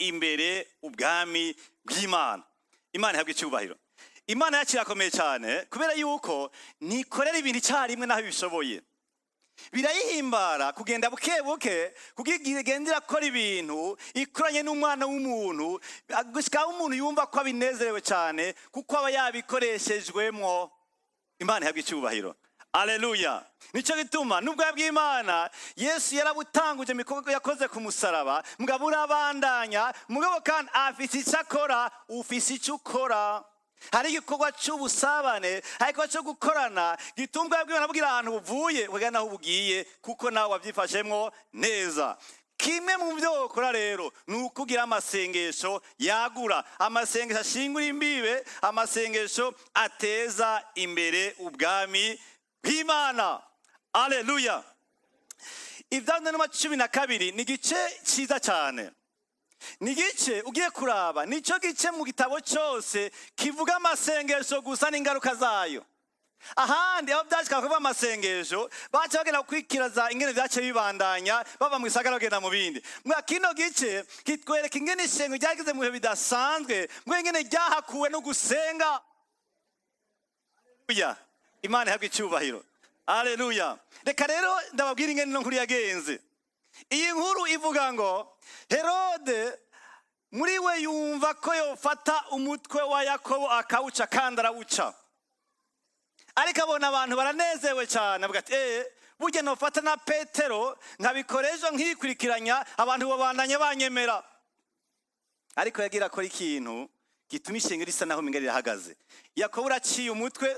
imbere ubwami bw'Imana. Imana ihabwa icyubahiro. Imana yacu irakomeye cyane, kubera yuko ntikorera ibintu icyarimwe n'aho ibishoboye. Birayihimbara kugenda buke buke, kuko igenda irakora ibintu ikoranye n'umwana w'umuntu, gushikaho umuntu yumva ko abinezerewe cyane, kuko aba yabikoreshejwemwo. Imana ihabwa icyubahiro. Aleluya! Nicyo gituma n'ubwami bw'Imana Yesu yarabutanguje mu bikorwa yakoze ku musaraba, mugabo urabandanya. Mugabo kandi afise icyo akora, ufise icyo ukora. Hari igikorwa cy'ubusabane, hari igikorwa cyo gukorana gituma ubwami bw'Imana bugira ahantu buvuye bugana aho bugiye, kuko nawe wabyifashemwo neza. Kimwe mu byo ukora rero ni ukugira amasengesho yagura, amasengesho ashingura imbibe, amasengesho ateza imbere ubwami bw'Imana. Aleluya! Ibyakozwe 12 ni igice cyiza cyane. Ni igice ugiye kuraba, nicyo gice mu gitabo cyose kivuga amasengesho gusa n'ingaruka zayo. Ahandi aho byashika kuvuga amasengesho, baca bagenda gukwikiraza ingene vyaciye bibandanya, bava mu gisagara bagenda mu bindi. Mwa kino gice kitwereka ingene ishengo ryageze mu bihe bidasanzwe, mwe ingene ryahakuwe no gusenga. Aleluya! Imana ihabwe icyubahiro. Aleluya! Reka rero ndababwira ingene ino nkuru yagenze. Iyi nkuru ivuga ngo Herode muri we yumva ko yofata umutwe wa Yakobo akawuca, kandi arawuca. Ariko abona abantu baranezewe cyane, avuga ati: "Burya nofata na Petero nkabikora ejo nkikurikiranya, abantu babandanye banyemera." Ariko yagira akora ikintu gituma ishenga risa naho umenga rirahagaze. Yakobo uraciye umutwe,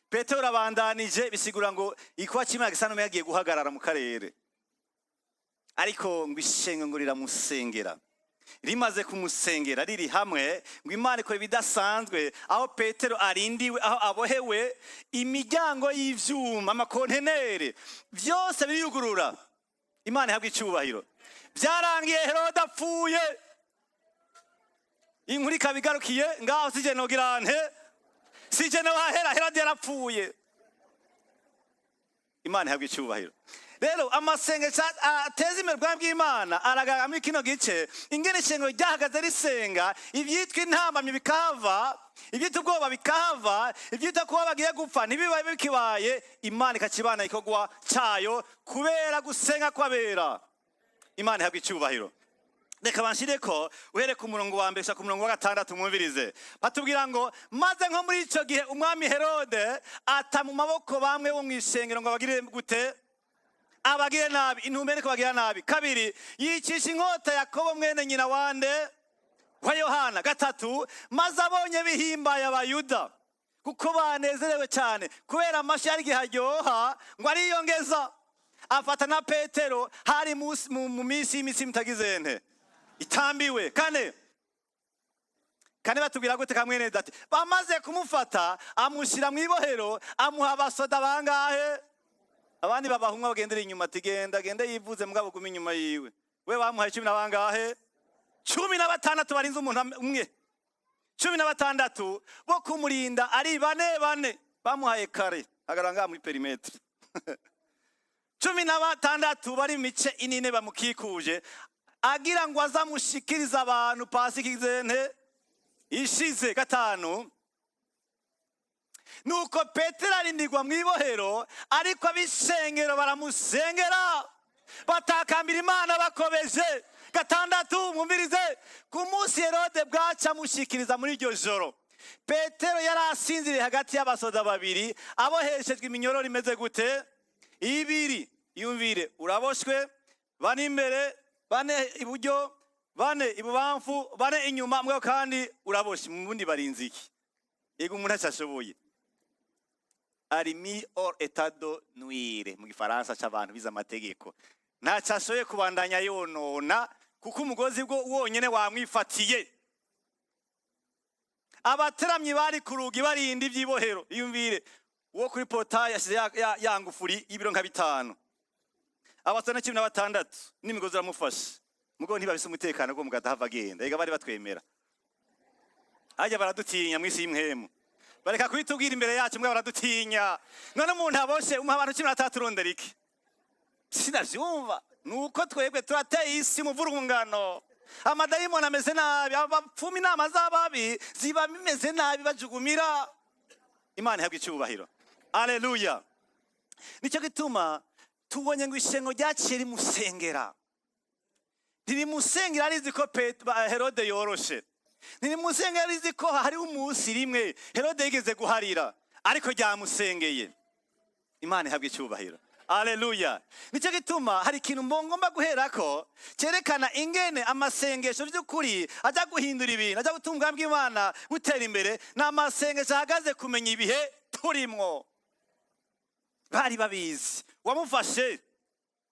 Petero urabandanije, bisigura ngo ikuba cy'Imana gisa n'umenga yagiye guhagarara mu karere. Ariko ngo ishenga ngo riramusengera. Rimaze kumusengera riri hamwe, ngo Imana ikora ibidasanzwe. Aho Petero arindiwe, aho abohewe, imiryango y'ivyuma, amakontenere, byose biriyugurura. Imana ihabwa icyubahiro. Byarangiye Herode apfuye. Inkuru ikaba igarukiye ngaho. Sije nogira nte, sije nohahera, Herode yarapfuye. Imana ihabwa icyubahiro. Rero amasengesho ateza imbere ubwami bw'Imana aragaragara muri kino gice, ingene ishengero ryahagaze risenga, ibyitwa intambamyi bikahava, ibyitwa ubwoba bikahava, ibyitwa kuba bagiye gupfa ntibibaye bikibaye. Imana ikakibana igikorwa cyayo kubera gusenga kw'abera. Imana ihabwa icyubahiro. Reka banshire ko uhere ku murongo wa mbere ku murongo wa gatandatu, mwumvirize. Batubwira ngo: "Maze nko muri icyo gihe umwami Herode ata mu maboko bamwe bo mu ishengero ngo abagire gute? Abagire nabi." Intumbero ni kubagira nabi. Kabiri, yicisha inkota Yakobo mwene nyina wande? Wa Yohana. Gatatu, maze abonye bihimbaye Abayuda, kuko banezerewe cyane kubera amashyi yari igihe aryoha, ngo ariyongeza, afata na Petero. Hari mu minsi y'imitsima itagizente itambiwe. Kane, kane batubwira gute? Kamwene dati bamaze kumufata, amushyira mu ibohero, amuha abasoda bangahe? Abandi babahumwa bagendera inyuma, ati: "Genda, gende yivuze, mugabo gume inyuma yiwe." We bamuhaye cumi na bangahe? 16 barinze umuntu umwe, 16 bo kumurinda, ari bane bane. Bamuhaye kare, hagarara ngaha muri périmètre. 16 bari mu mice inine bamukikuje, agira ngo azamushikirize abantu Pasika izente ishize. Gatanu, nuko Petero arindirwa mu ibohero, ariko ab'isengero baramusengera, batakambira Imana bakobeje. Gatandatu, mwumvirize: ku munsi Herode bwaca amushikiriza, muri iryo joro Petero yari asinziriye hagati y'abasoda babiri, aboheshejwe iminyororo imeze gute? Ibiri. Yumvire, uraboshwe, bane imbere, bane iburyo, bane ibubamfu, bane inyuma, mwe kandi uraboshye. Mu bundi barinze iki? Yego, umuntu acyashoboye, ari mis hors état de nuire mu Gifaransa c'abantu bize amategeko. Ntacyo ashoboye kubandanya yonona, kuko umugozi bwo wonyene wamwifatiye. Abateramyi bari ku rugi barinda iby'ibohero. Yumvire, uwo kuri portail yashyize ya ngufuri y'ibiro nka 5, abasore 16 n'imigozi iramufashe, mugabo ntibafise umutekano go mugadahava agenda. Ega bari batwemera hajya, baradutinya mw'isi y'impwemu. Bareka kubitubwira imbere yacu, mbwa baradutinya. None umuntu aboshe, umuha abantu 13, urondera iki? Sinavyumva. Nuko twebwe turateye isi muvurungano. Amadayimoni ameze nabi, abapfuma, inama z'ababi ziba bimeze nabi, bajugumira. Imana ihabwa icyubahiro, aleluya. Nicyo gituma tubonye ngo ishengo ryaciye rimusengera. Ntirimusengera rizi ko Herode yoroshe, ntirimusengera rizi ko hariho umunsi rimwe Herode yigeze guharira, ariko ryamusengeye. Imana ihabwa icyubahiro, aleluya. Nicyo gituma hari ikintu ngomba guherako cyerekana ingene amasengesho by'ukuri ajya guhindura ibintu, ajya gutuma ubwami bw'Imana butera imbere. Ni amasengesho ahagaze kumenya ibihe turimwo. Bari babizi wamufashe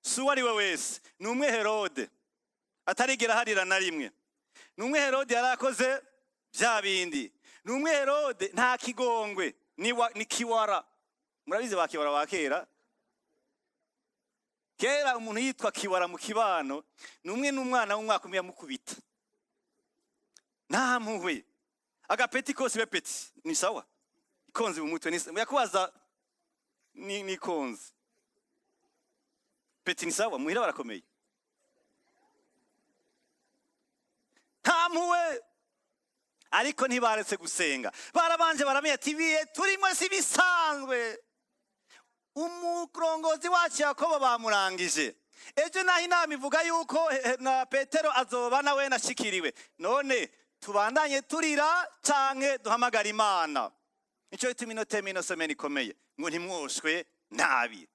si uwo ari we wese, ni umwe Herode atarigera aharira na rimwe, ni umwe Herode yari akoze bya bindi, ni umwe Herode nta kigongwe, ni kiwara. Murabizi ba kiwara ba kera. Kera umuntu yitwa kiwara mu kibano ni umwe n'umwana w'umwaka umwe yamukubita nta mpuhwe. Agapeti kose be peti ni sawa, ikonzi mu mutwe ni yakubaza ni ikonzi peti ni sawa, muhira barakomeye, nta mpuhwe. Ariko ntibaretse gusenga, barabanje baramenya ati ibihe turimo si bisanzwe. Umurongozi wacu Yakobo bamurangije ejo, naho inama ivuga yuko na Petero azoba nawe nashikiriwe. None tubandanye turira canke duhamagara Imana? Nicyo gituma ino thème, ino semaine ikomeye, ngo ntimwoshwe nabi.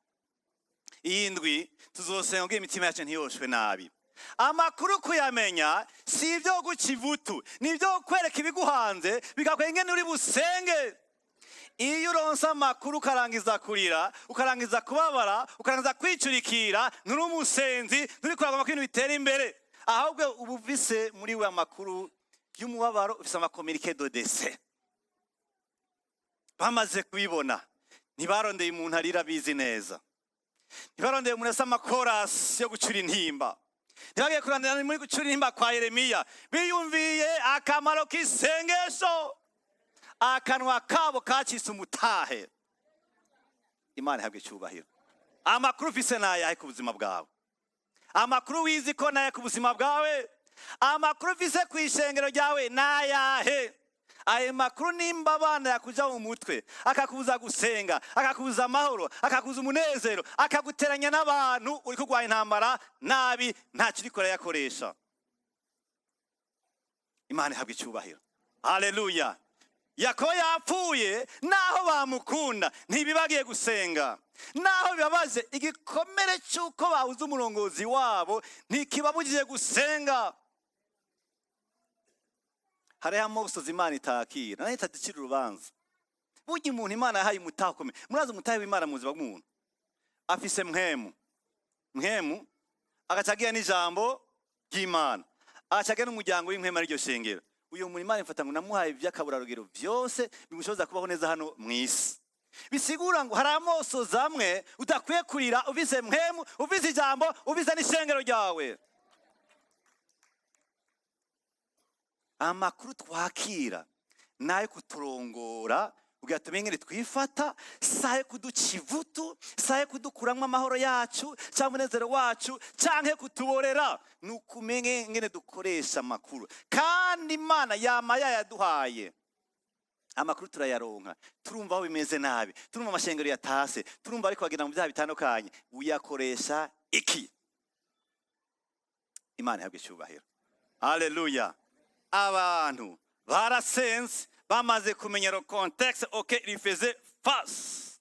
Iyi ndwi tuzosenga ngo imitima yacu ntiyoshwe nabi. Amakuru kuyamenya si ibyo guca ivutu, ni ibyo kwereka ibiguhanze, bigakwereka ingene uri busenge. Iyo uronse amakuru ukarangiza kurira, ukarangiza kubabara, ukarangiza kwicurikira, nturi umusenzi, nturi kuragoma ko ibintu bitera imbere. Ahubwo uba ufise muri we amakuru y'umubabaro, ufise ama communiqué de décès. Bamaze kubibona, ntibarondeye umuntu arira abizi neza, ntibarondeye umuntu asa amakorasi yo gucura intimba, ntibagiye kurondera muri gucura intimba kwa Yeremiya. Biyumviye akamaro k'isengesho, akanwa kabo kacitse umutahe. Imana ihabwe icyubahiro. Amakuru ufise nayahe ku buzima bwawe? Amakuru wizi ko naye ku buzima bwawe? Amakuru ufise ku ishengero ryawe nayahe? Ayo makuru nimba abana yakuja mu mutwe, akakubuza gusenga, akakubuza amahoro, akakubuza umunezero, akaguteranya n'abantu, uri kurwanya intambara nabi, ntacyo uriko urayakoresha. Imana ihabwa icyubahiro, haleluya. Yakobo yapfuye, naho bamukunda ntibibagiye gusenga. Naho bibabaje, igikomere cy'uko babuze umurongozi wabo ntikibabujije gusenga. Hariho amosozi Imana itakira, nayo itaducira urubanza. Burya umuntu Imana yahaye umutahe ukomeye. Murazi umutahe w'Imana mu buzima bw'umuntu? Afise mpwemu, mpwemu agaca agira n'ijambo ry'Imana, agaca agira n'umuryango w'impwemu, ariryo shengero. Uyu muntu Imana ifata ngo namuhaye iby'akaburarugero byose bimushoboza kubaho neza hano mu isi. Bisigura ngo hari amosozi amwe udakwiye kurira ufise mpwemu, ufise ijambo, ufise n'ishengero ryawe. Amakuru twakira nayo kuturongora kugira tumenye ingene twifata, saye kuduca ivutu, saye kudukuramwo amahoro yacu cyangwa umunezero wacu canke kutuborera, ni ukumenya ingene dukoresha amakuru. Kandi Imana yama yayaduhaye. Amakuru turayaronka, turumva aho bimeze nabi, turumva amashengero yatase, turumva ariko bagenda mu byaha bitandukanye. Uyakoresha iki? Imana ihabwe icyubahiro, haleluya. Abantu barasenze bamaze kumenya le contexte auquel il faisait face.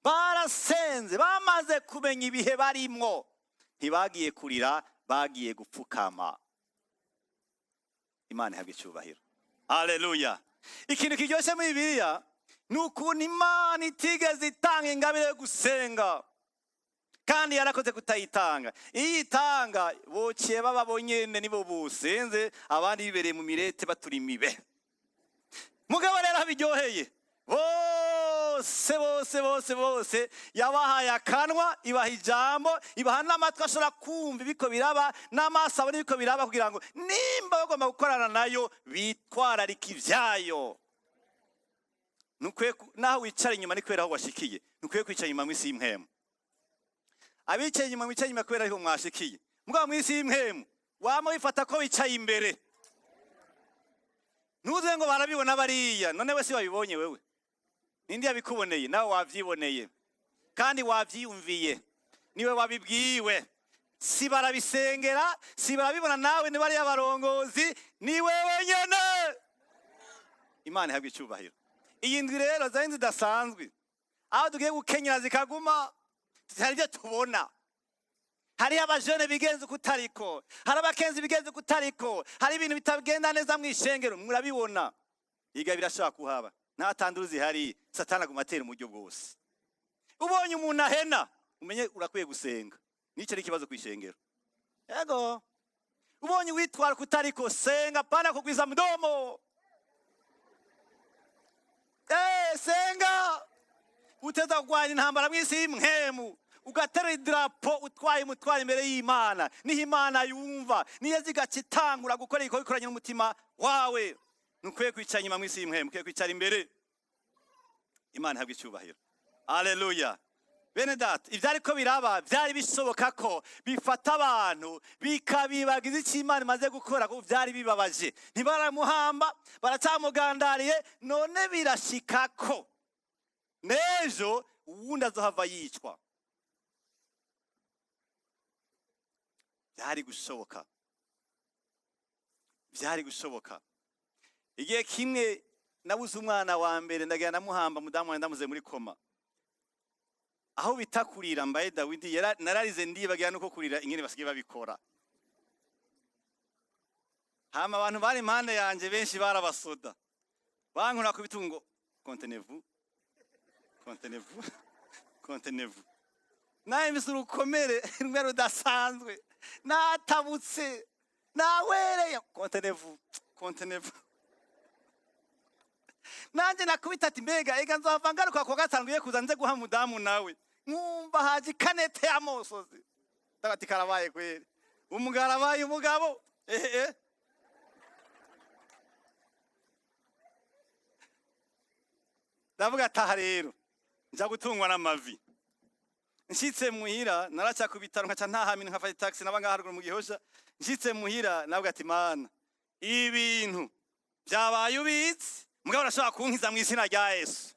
Barasenze bamaze kumenya ibihe barimwo, ntibagiye kurira, bagiye gupfukama. Imana ihabwe icyubahiro, haleluya. Ikintu kiryoshye muri Bibiliya ni ukuntu Imana itigeze itanga ingabire yo gusenga, kandi yarakoze kutayitanga. Iyo itanga bociye baba bonyene nibo busenze, abandi bibereye mu mirete batura imibe. Mugabo rero aho biryoheye, bose bose bose bose yabahaye akanwa, ibaha ijambo, ibaha n'amatwi ashobora kumva ibiko biraba, n'amaso abona ibiko biraba, kugira ngo nimba bagomba gukorana nayo bitwararike ibyayo. Ntukwiye naho wicara inyuma ni kubera aho washikiye, ntukwiye kwicara inyuma mu isi y'impwemu. Abicaye inyuma, mwicaye inyuma kubera ariho mwashikiye, mugabo mu isi y'impwemu Wama wifata ko wicaye imbere, ntuze ngo barabibona bariya. None we si wabibonye wewe? Ninde yabikuboneye? Nawe wavyiboneye kandi wavyiyumviye, niwe wabibwiwe. Si barabisengera, si barabibona, nawe ni bariya barongozi, ni wewe nyene. Imana ihabwa icyubahiro. Iyi ndwi rero zari zidasanzwe, aho tugiye gukenyera zikaguma. Hari ibyo tubona, hariho abajene bigenza uko utariko, hari abakenzi bigenza uko utariko, hari ibintu bitagenda neza mu ishengero, murabibona. Iga birashobora kuhaba nta tanduru zihari, Satani aguma atera mu buryo bwose. Ubonye umuntu ahena, umenye urakwiye gusenga. Nicyo ari ikibazo ku ishengero. Yego, ubonye witwara kutariko, senga, pana kugwiza mdomo. Senga uteza kurwanya intambara mw'isi y'impwemu, ugatera idarapo utwaye umutwaro imbere y'Imana. Niho Imana yumva, niyo zigaca itangura gukora igikorwa ikoranye n'umutima wawe. Ntukwiye kwicara inyuma mw'isi y'impwemu, ukwiye kwicara imbere. Imana ihabwa icyubahiro. Aleluya. Bene data, ivyariko biraba vyari bishoboka ko bifata abantu bikabibagiza icyo Imana imaze gukora, kuko vyari bibabaje. Ntibaramuhamba, baracamugandariye. None birashika ko n'ejo uwundi azohava yicwa. Byari gushoboka, byari gushoboka. Igihe kimwe nabuze umwana wa mbere, ndagenda ndamuhamba, mudamu wanjye ndamuze muri koma. Aho bita kurira mbaye Dawidi, nararize ndibagira nuko kurira ingene basigaye babikora. Hama abantu bari impande yanje benshi barabasoda, bankura ku bitungo: "Contenez-vous, contenez-vous, contenez-vous." Nawe mfise urukomere rumwe rudasanzwe, natabutse, nawereye. "Contenez-vous, contenez-vous." Nanjye nakubita ati: "Mbega ega nzohava ngaruka kuwa gatanu ngiye kuza nze guha mudamu nawe." Nkumva haje ikanete y'amosozi. Ndavuga ati: "Karabaye kweri, umugabo arabaye umugabo." Ehe, ndavuga ataha rero nja gutungwa n'amavi. Nshitse muhira, naraca ku bitaro nkaca ntahamina, nkafata taxi, naba ngaha haruguru mu Gihosha. Nshitse muhira navuga ati: "Mana, ibintu byabaye ubizi, mugabo urashobora kunkiza mu izina rya Yesu,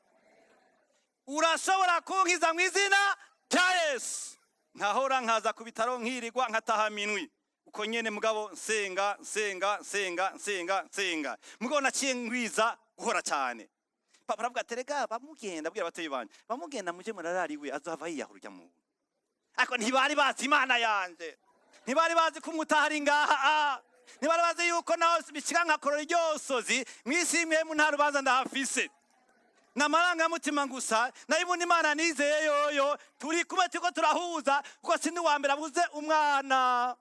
urashobora kunkiza mu izina rya Yesu." Nkahora nkaza ku bitaro, nkirirwa, nkataha minwi uko nyene, mugabo nsenga, nsenga, nsenga, nsenga, nsenga. Mugabo naciye ngwiza guhora cyane. Papa aravuga ati: "Rega bamugenda abwira abatoyi banje, bamugenda muje murarari we, azohava yiyahura urya muntu." Ariko ntibari bazi Imana yanje, ntibari bazi ko umutahari ngaha, ntibari bazi yuko naho bishika nkakorora iryosozi mw'isi imwe nta rubanza ndahafise, ni amarangamutima gusa. Nayo ubundi Imana nizeye yoyo turi kumwe, turiko turahuza, kuko sindi uwa mbere abuze umwana.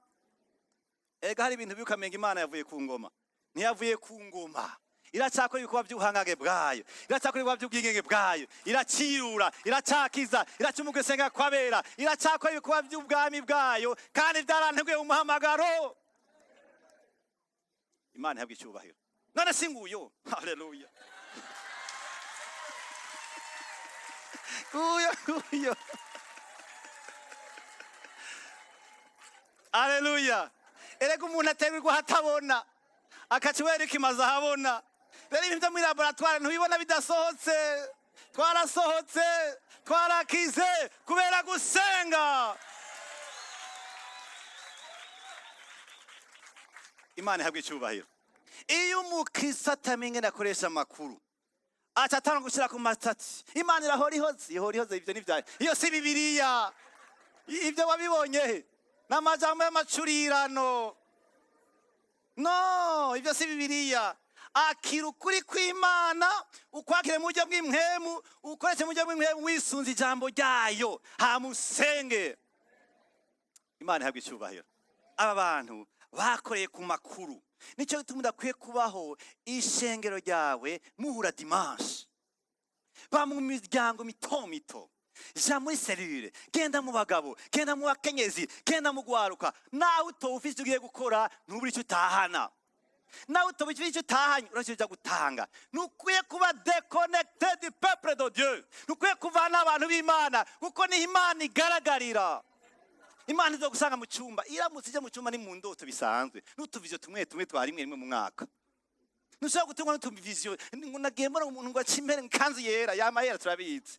Ega hari ibintu biukamenga Imana yavuye ku ngoma. Ntiyavuye ku ngoma, iracyakora ibikorwa by'ubuhangange bwayo, iracyakora ibikorwa by'ubwigenge bwayo, iracirura, iracakiza, iracuma ugusenga kw'abera, iracyakora ibikorwa by'ubwami bwayo, kandi byaranteguye mu muhamagaro. Imana ihabwa icyubahiro. None si nguyo? Haleluya! Nguyo, nguyo! Haleluya! Erega umuntu aterwa ahatabona, akaca wereka imaze ahabona. Rero ibintu byo muri laboratware ntubibona bidasohotse. Twarasohotse, twarakize kubera gusenga. Imana ihabwa icyubahiro. Iyo umukristo atamenya ingene akoresha amakuru, aca atanga gushyira ku matati: "Imana irahora ihoze, ihora ihoze." Ibyo ni byayo, iyo si Bibiliya. Ibyo wabibonye he? Ni amajambo y'amacurirano. No, ibyo si Bibiliya. Akira ukuri kw'Imana, ukwakire mu buryo bw'impwemu, ukoreshe mu buryo bw'impwemu, wisunze ijambo ryayo, hamusenge. Imana ihabwa icyubahiro. Aba bantu bakoreye ku makuru. Nicyo gituma udakwiye kubaho ishengero ryawe muhura dimanche. Ba mu miryango mito mito, ja muri cellule, genda mu bagabo, genda mu bakenyezi, genda mu gwaruka. Nawe utoba ufise icyo ugiye gukora, ntubure icyo utahana. Nawe utoba ufise icyo utahanye, uracyo uja gutanga. Ntukwiye kuba déconnecté du peuple de Dieu, ntukwiye kuvana abantu b'Imana, kuko niho Imana igaragarira. Imana izogusanga mu cyumba. Iramutse ije mu cyumba ni mu ndoto bisanzwe, n'utuvision tumwe tumwe twa rimwe rimwe mu mwaka. Ntushobora gutungwa n'utuvision ngo nagiye mbona umuntu ngo aca imbere ikanzu yera, yama yera, turabizi.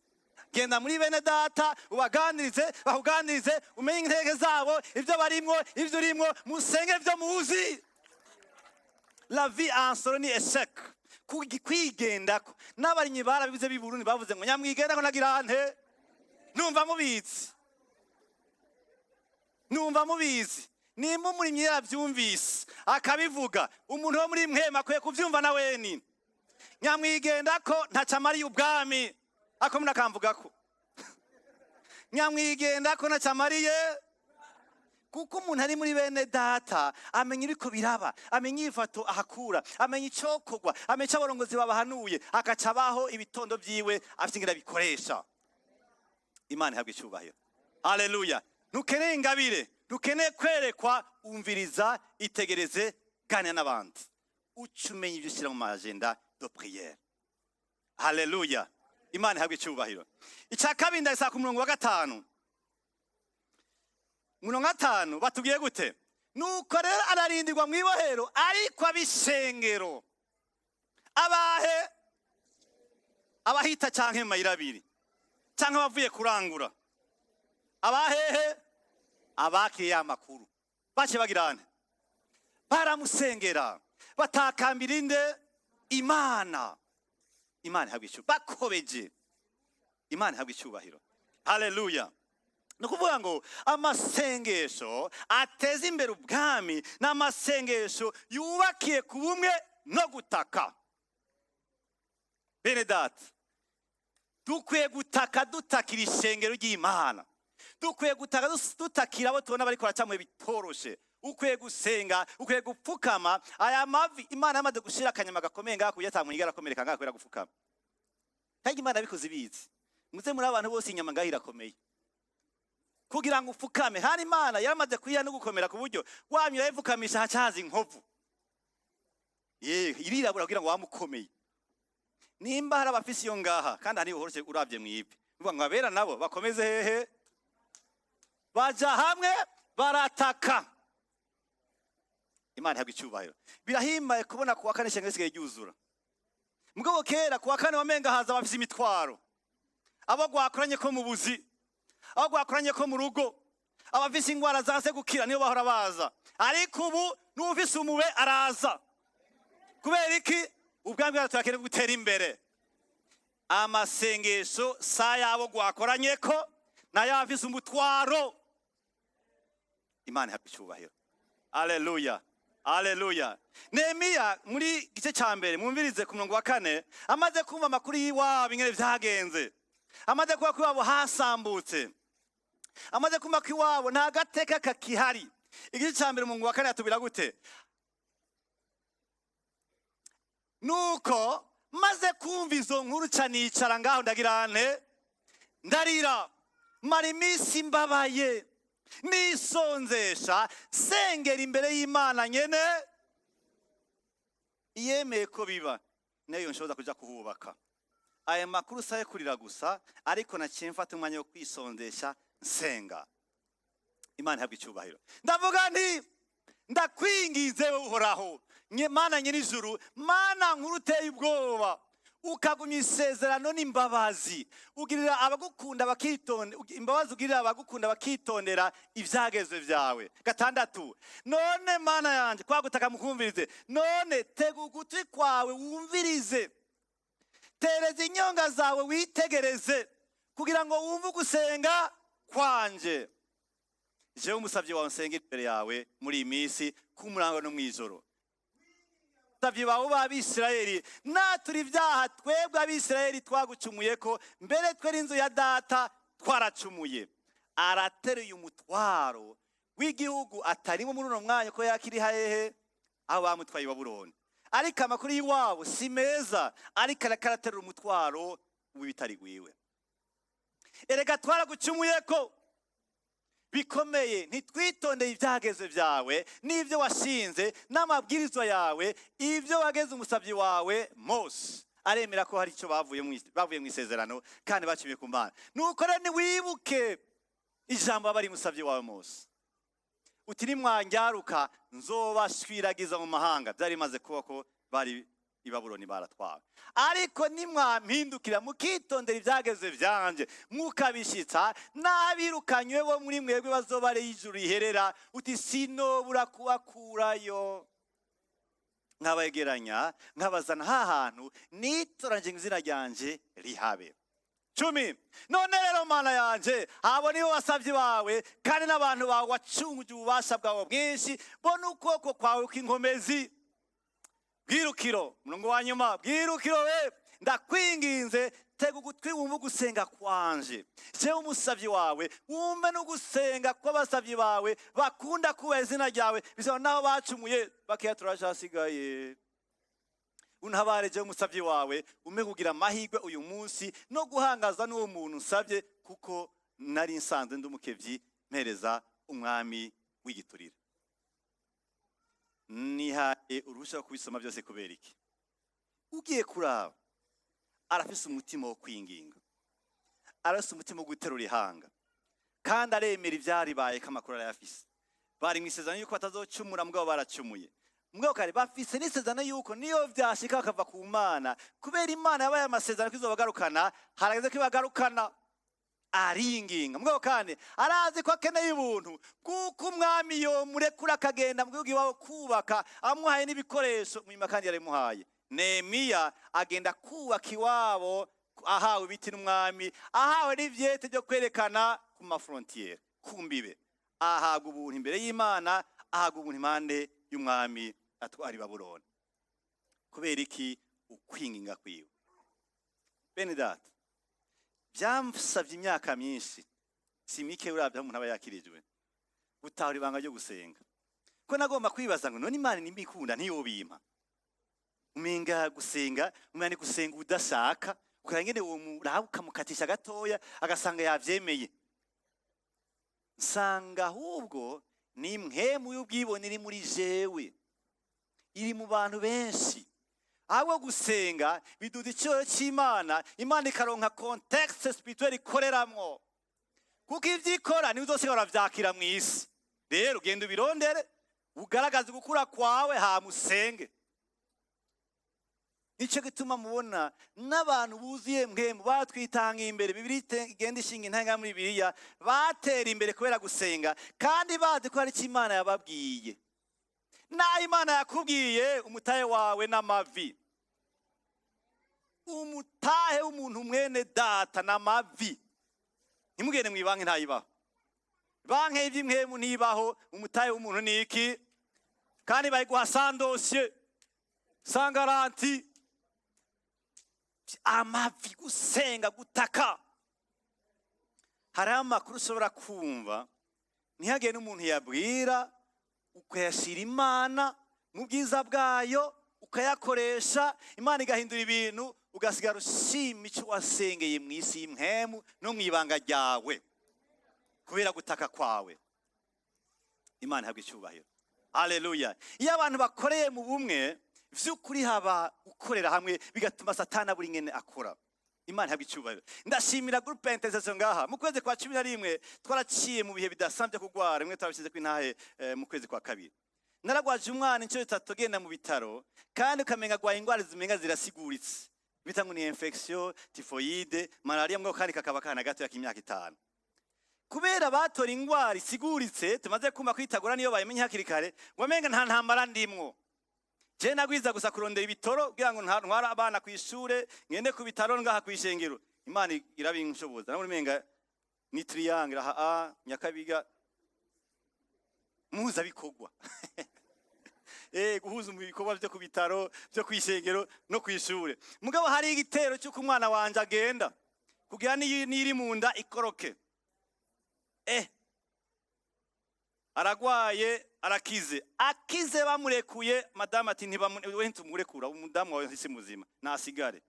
Genda muri bene data, ubaganirize, bakuganirize, umenye intege zabo, ibyo barimwo, ibyo urimwo, musenge ibyo muzi. La vie en solo ni échec. Kwigendako n'abarimyi barabivuze b'i Burundi, bavuze ngo nyamwigendako nagira nte? Numva mubizi, numva mubizi. Nimba umurimyi yabyumvise akabivuga, umuntu wo muri mwema akwiye kubyumva na weni. Nyamwigendako ntaco amariye ubwami, ako munakamvugako nyamwigendako ntaco amariye, kuko umuntu ari muri bene data amenya ibiko biraba, amenya ifato ahakura, amenya icokorwa, amenya ico abarongozi babahanuye, agaca abaho ibitondo vyiwe afite ingene abikoresha. Imana ihabwe icyubahiro, haleluya. Ntukeneye ingabire, ntukeneye kwerekwa. Umviriza, itegereze, ganira n'abandi, uca umenya ibyo ushyira mu ma agenda de prière. Haleluya, Imana ihabwe icyubahiro. Icya kabiri, ndasaka ku murongo wa 5. Umurongo wa 5 batubwiye gute? Nuko rero ararindirwa mu ibohero, ariko ab'ishengero, abahe? Abahita canke mu mayira abiri, canke abavuye kurangura, abahehe? Abakiriye ya makuru baciye bagirane, baramusengera, batakambira inde? Imana. Imana ihabwa icyubahiro. Bakobeje, Imana ihabwa icyubahiro, haleluya. Ni ukuvuga ngo amasengesho ateza imbere ubwami ni amasengesho yubakiye ku bumwe no gutaka. Bene data, dukwiye gutaka, dutakira ishengero ry'Imana. Dukwiye gutaka, dutakira abo tubona bariko baraca mu bitoroshe. Ukwiye gusenga, ukwiye gupfukama. Aya mavi, Imana yamaze gushira akanyama gakomeye ngaha kuburyo ata muntu yigera akomereka ngaha kubera gupfukama. Kandi Imana yabikoze ibizi. Muze muri abantu bose, inyama ngaho irakomeye kugira ngo upfukame. Hari Imana yaramaze kuyiha no gukomera ku buryo wamye urayipfukamisha hacaza inkovu. Ye irirabura kugira ngo wamukomeye. Nimba hari abafisi iyo ngaha, kandi hari uhoroshe uravye mwivi, uvuga ngo abera nabo bakomeze hehe? Baja hamwe, barataka. Imana ihabwa icyubahiro. Birahimbaye kubona kuwa kane ishengero risigaye ryuzura. Mugabo kera kuwa kane wamenga haza abafise imitwaro, abo gwakoranye ko mu buzi, abo gwakoranye ko mu rugo, abafise ingwara zanse gukira, niyo bahora baza. Ariko ubu n'uwufise umube araza. Kubera iki? Ubwami bwacu turakeneye gutera imbere. Amasengesho sa yabo gwakoranye ko nayo afise umutwaro. Imana ihabwa icyubahiro, aleluya, aleluya. Nehemiya muri gice cya mbere, mwumvirize ku murongo wa 4. Amaze kumva amakuru y'iwabo ingene vyagenze, amaze kuba ko iwabo hasambutse, amaze kumva ko iwabo nta gateka kakihari, igice cya mbere umurongo wa 4 yatubwira gute? Nuko maze kumva izo nkuru ca nicara ngaho, ndagira nte? Ndarira, mara iminsi mbabaye, nisonzesha, sengera imbere y'Imana nyene iyemeye ko biba, nayo nshoboza kuja kuhubaka. Aya makuru saye kurira gusa, ariko naciye mfata umwanya wo kwisonzesha, nsenga. Imana ihabwa icyubahiro. Ndavuga nti: "Ndakwingize Uhoraho, nye Mana nyir'ijuru, Mana nkuru uteye ubwoba, ukagumya isezerano n'imbabazi ugirira abagukunda bakitonde, imbabazi ugirira abagukunda bakitondera ibyagezwe byawe." 6, none Mana yanjye, kwagutaka mukumvirize, none tega ugutwi kwawe wumvirize, tereza inyonga zawe witegereze, kugira ngo wumve ugusenga kwanje, jewe umusabyi wawe nsenga imbere yawe muri iyi minsi ku murango no mw'ijoro. Abasabyi bawe b'Abisirayeli, natura ibyaha twebwe Abisirayeli twagucumuye ko, mbere twe n'inzu ya data twaracumuye. Arateruye umutwaro w'igihugu atarimo muri uno mwanya, ko yakiri hehe? Aho bamutwaye i Babuloni. Ariko amakuru y'iwabo si meza, ariko arakaraterura umutwaro w'ibitari gwiwe. Erega twaragucumuye ko bikomeye, ntitwitondeye ibyagezwe byawe n'ibyo washinze n'amabwirizwa yawe, ibyo wageze umusabyi wawe Mose. Aremera ko hari icyo bavuye mu isezerano kandi bacimiye ku Mana. Nuko rero niwibuke. Ijambo aba rimusabye wawe Mose, uti nimwanyaruka nzobashwiragiza mu mahanga. Byari bimaze kuba ko bari i Babuloni baratwawe. Ariko nimwampindukira, mukitondera ibyagezwe byanje, mukabishitsa, n'abirukanywe bo muri mwebwe bazoba ari ijuru riherera, uti sinobura kubakurayo, nkabegeranya, nkabazana ha hantu nitoranyije ngo izina ryanje rihabe. 10. None rero, Mana yanje, abo nibo basabyi bawe kandi n'abantu bawe wacunguje ububasha bwawe bwinshi, bo n'ukuboko kwawe kw'inkomezi. Bwirukiro, murongo wa nyuma, bwirukiro we, ndakwinginze, tega ugutwi wumve ugusenga kwanje, jewe umusabyi wawe, wumve n'ugusenga kw'abasabyi bawe bakunda kubaha izina ryawe, bisaba naho bacumuye bakeya turacasigaye. Untabare jewe umusabyi wawe, umpe kugira amahirwe uyu munsi no guhangaza n'uwo muntu nsabye, kuko nari nsanzwe ndi umukevyi mpereza umwami w'igiturire. Nihaye uruhushya rwo kubisoma byose kubera iki? Ugiye kuraba, arafise umutima wo kwinginga, arafise umutima wo guterura ihanga, kandi aremera ivyaribaye ko amakuru arayafise. Bari mu isezerano yuko batazocumura, mugabo baracumuye. Mugabo kare bafise n'isezerano yuko niyo vyashika bakava ku Mana, kubera Imana yabaye amasezerano ko izobagarukana, harageze ko ibagarukana. Aringinga, mugabo kandi arazi ko akeneye ubuntu, kuko umwami yomurekura akagenda mu gihugu iwabo kubaka, amuhaye n'ibikoresho munyuma, kandi yarabimuhaye. Nehemiya agenda kubaka iwabo ahawe ibiti n'umwami, ahawe n'ivyete byo kwerekana ku ma frontières, ku mbibe. Ahabwa ubuntu imbere y'Imana, ahabwa ubuntu impande y'umwami atwara i Babuloni. Kubera iki? Ukwinginga kwiwe. Bene data, byansabye imyaka myinshi, si mike uravye aho umuntu aba yakirijwe, gutahura ibanga ryo gusenga, ko nagomba kwibaza ngo none Imana nimba ikunda ntiyobimpa? Umenga gusenga, umenga ni gusenga udashaka, ukaraba ingene uwo muraba ukamukatisha gatoya agasanga yavyemeye. Nsanga ahubwo ni impwemu y'ubwibone iri muri jewe, iri mu bantu benshi. Ahubwo gusenga biduda icyoro cy'Imana, Imana ikaronka contexte spirituelle ikoreramwo, kuko ivyo ikora niwe uzosiga uravyakira mu isi. Rero ugenda ubirondere, ugaragaze gukura kwawe, hama usenge. Nicyo gituma mubona n'abantu buzuye mpwemu batwitanga imbere, Bibiliya igenda ishinga intanga muri Bibiliya, batera imbere kubera gusenga, kandi bazi ko hari icyo Imana yababwiye. Naho Imana yakubwiye, umutahe wawe n'amavi, umutahe w'umuntu mwene data n'amavi. Ntimugende mu ibanki, ntayibaho. Banki y'iby'impwemu ntibaho. Umutahe w'umuntu ni iki? Kandi bayiguha sans dossier, sans garantie. Amavi, gusenga, gutaka. Hariho amakuru ushobora kumva ntihagire n'umuntu yabwira, ukayashyira Imana mu bwiza bwayo, ukayakoresha, Imana igahindura ibintu, ugasigara ushima icyo wasengeye mu isi y'impwemu no mu ibanga ryawe kubera gutaka kwawe. Imana ihabwa icyubahiro, haleluya. Iyo abantu bakoreye mu bumwe vy'ukuri, haba gukorera hamwe, bigatuma Satani abura ingene akora. Imana ihabwa icyubahiro. Ndashimira groupe intercession ngaha. Mu kwezi kwa 11 twaraciye mu bihe bidasanzwe, kugwara rimwe twabishyize ku intahe. Mu kwezi kwa kabiri naragwaje umwana inshuro zitatu, genda mu bitaro, kandi ukamenga agwaye indwara zimenga zirasiguritse, bita ngo ni infection, typhoïde, malaria, mugabo kandi kakaba kana gato k'imyaka 5. Kubera batora ingwara isiguritse, tumaze kumva kwitagura niyo bayimenye hakiri kare, ngo amenga nta ntambara ndimwo. Je nagwiza gusa kurondera ibitoro kugira ngo ntware abana ku ishure, ngende ku bitaro ngaha kw'ishengero. Imana irabinshoboza. Nabona umenga ni triangle aha, a Nyakabiga muhuza bikorwa, guhuza mu bikorwa byo ku bitaro, byo kw'ishengero no kw'ishure. Mugabo hari igitero cy'uko umwana wanje agenda kugira niri mu nda ikoroke. Aragwaye, arakize, akize bamurekuye, madamu ati we ntumurekura, umudamu wawe si muzima, nasigare.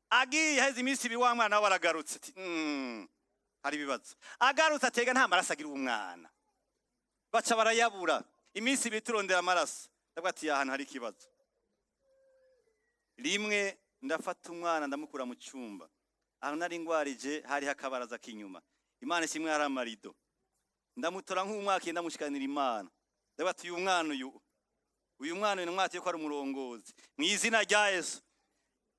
Agiye, haheze iminsi 2, wa mwana we aragarutse, ati hari ibibazo. Agarutse atega nta maraso agira uwo mwana, baca barayabura. Iminsi 2 turondera amaraso. Ndavuga ati ahantu hari ikibazo. Rimwe ndafata umwana, ndamukura mu cyumba ahantu nari ngwarije, hariho akabaraza k'inyuma. Imana ishimwe, hari amarido. Ndamutora nk'umwaka, ndamushikanira Imana. Ndavuga ati: "Uyu mwana, uyu mwana, uyu mwaka ko ari umurongozi, mu izina rya Yesu."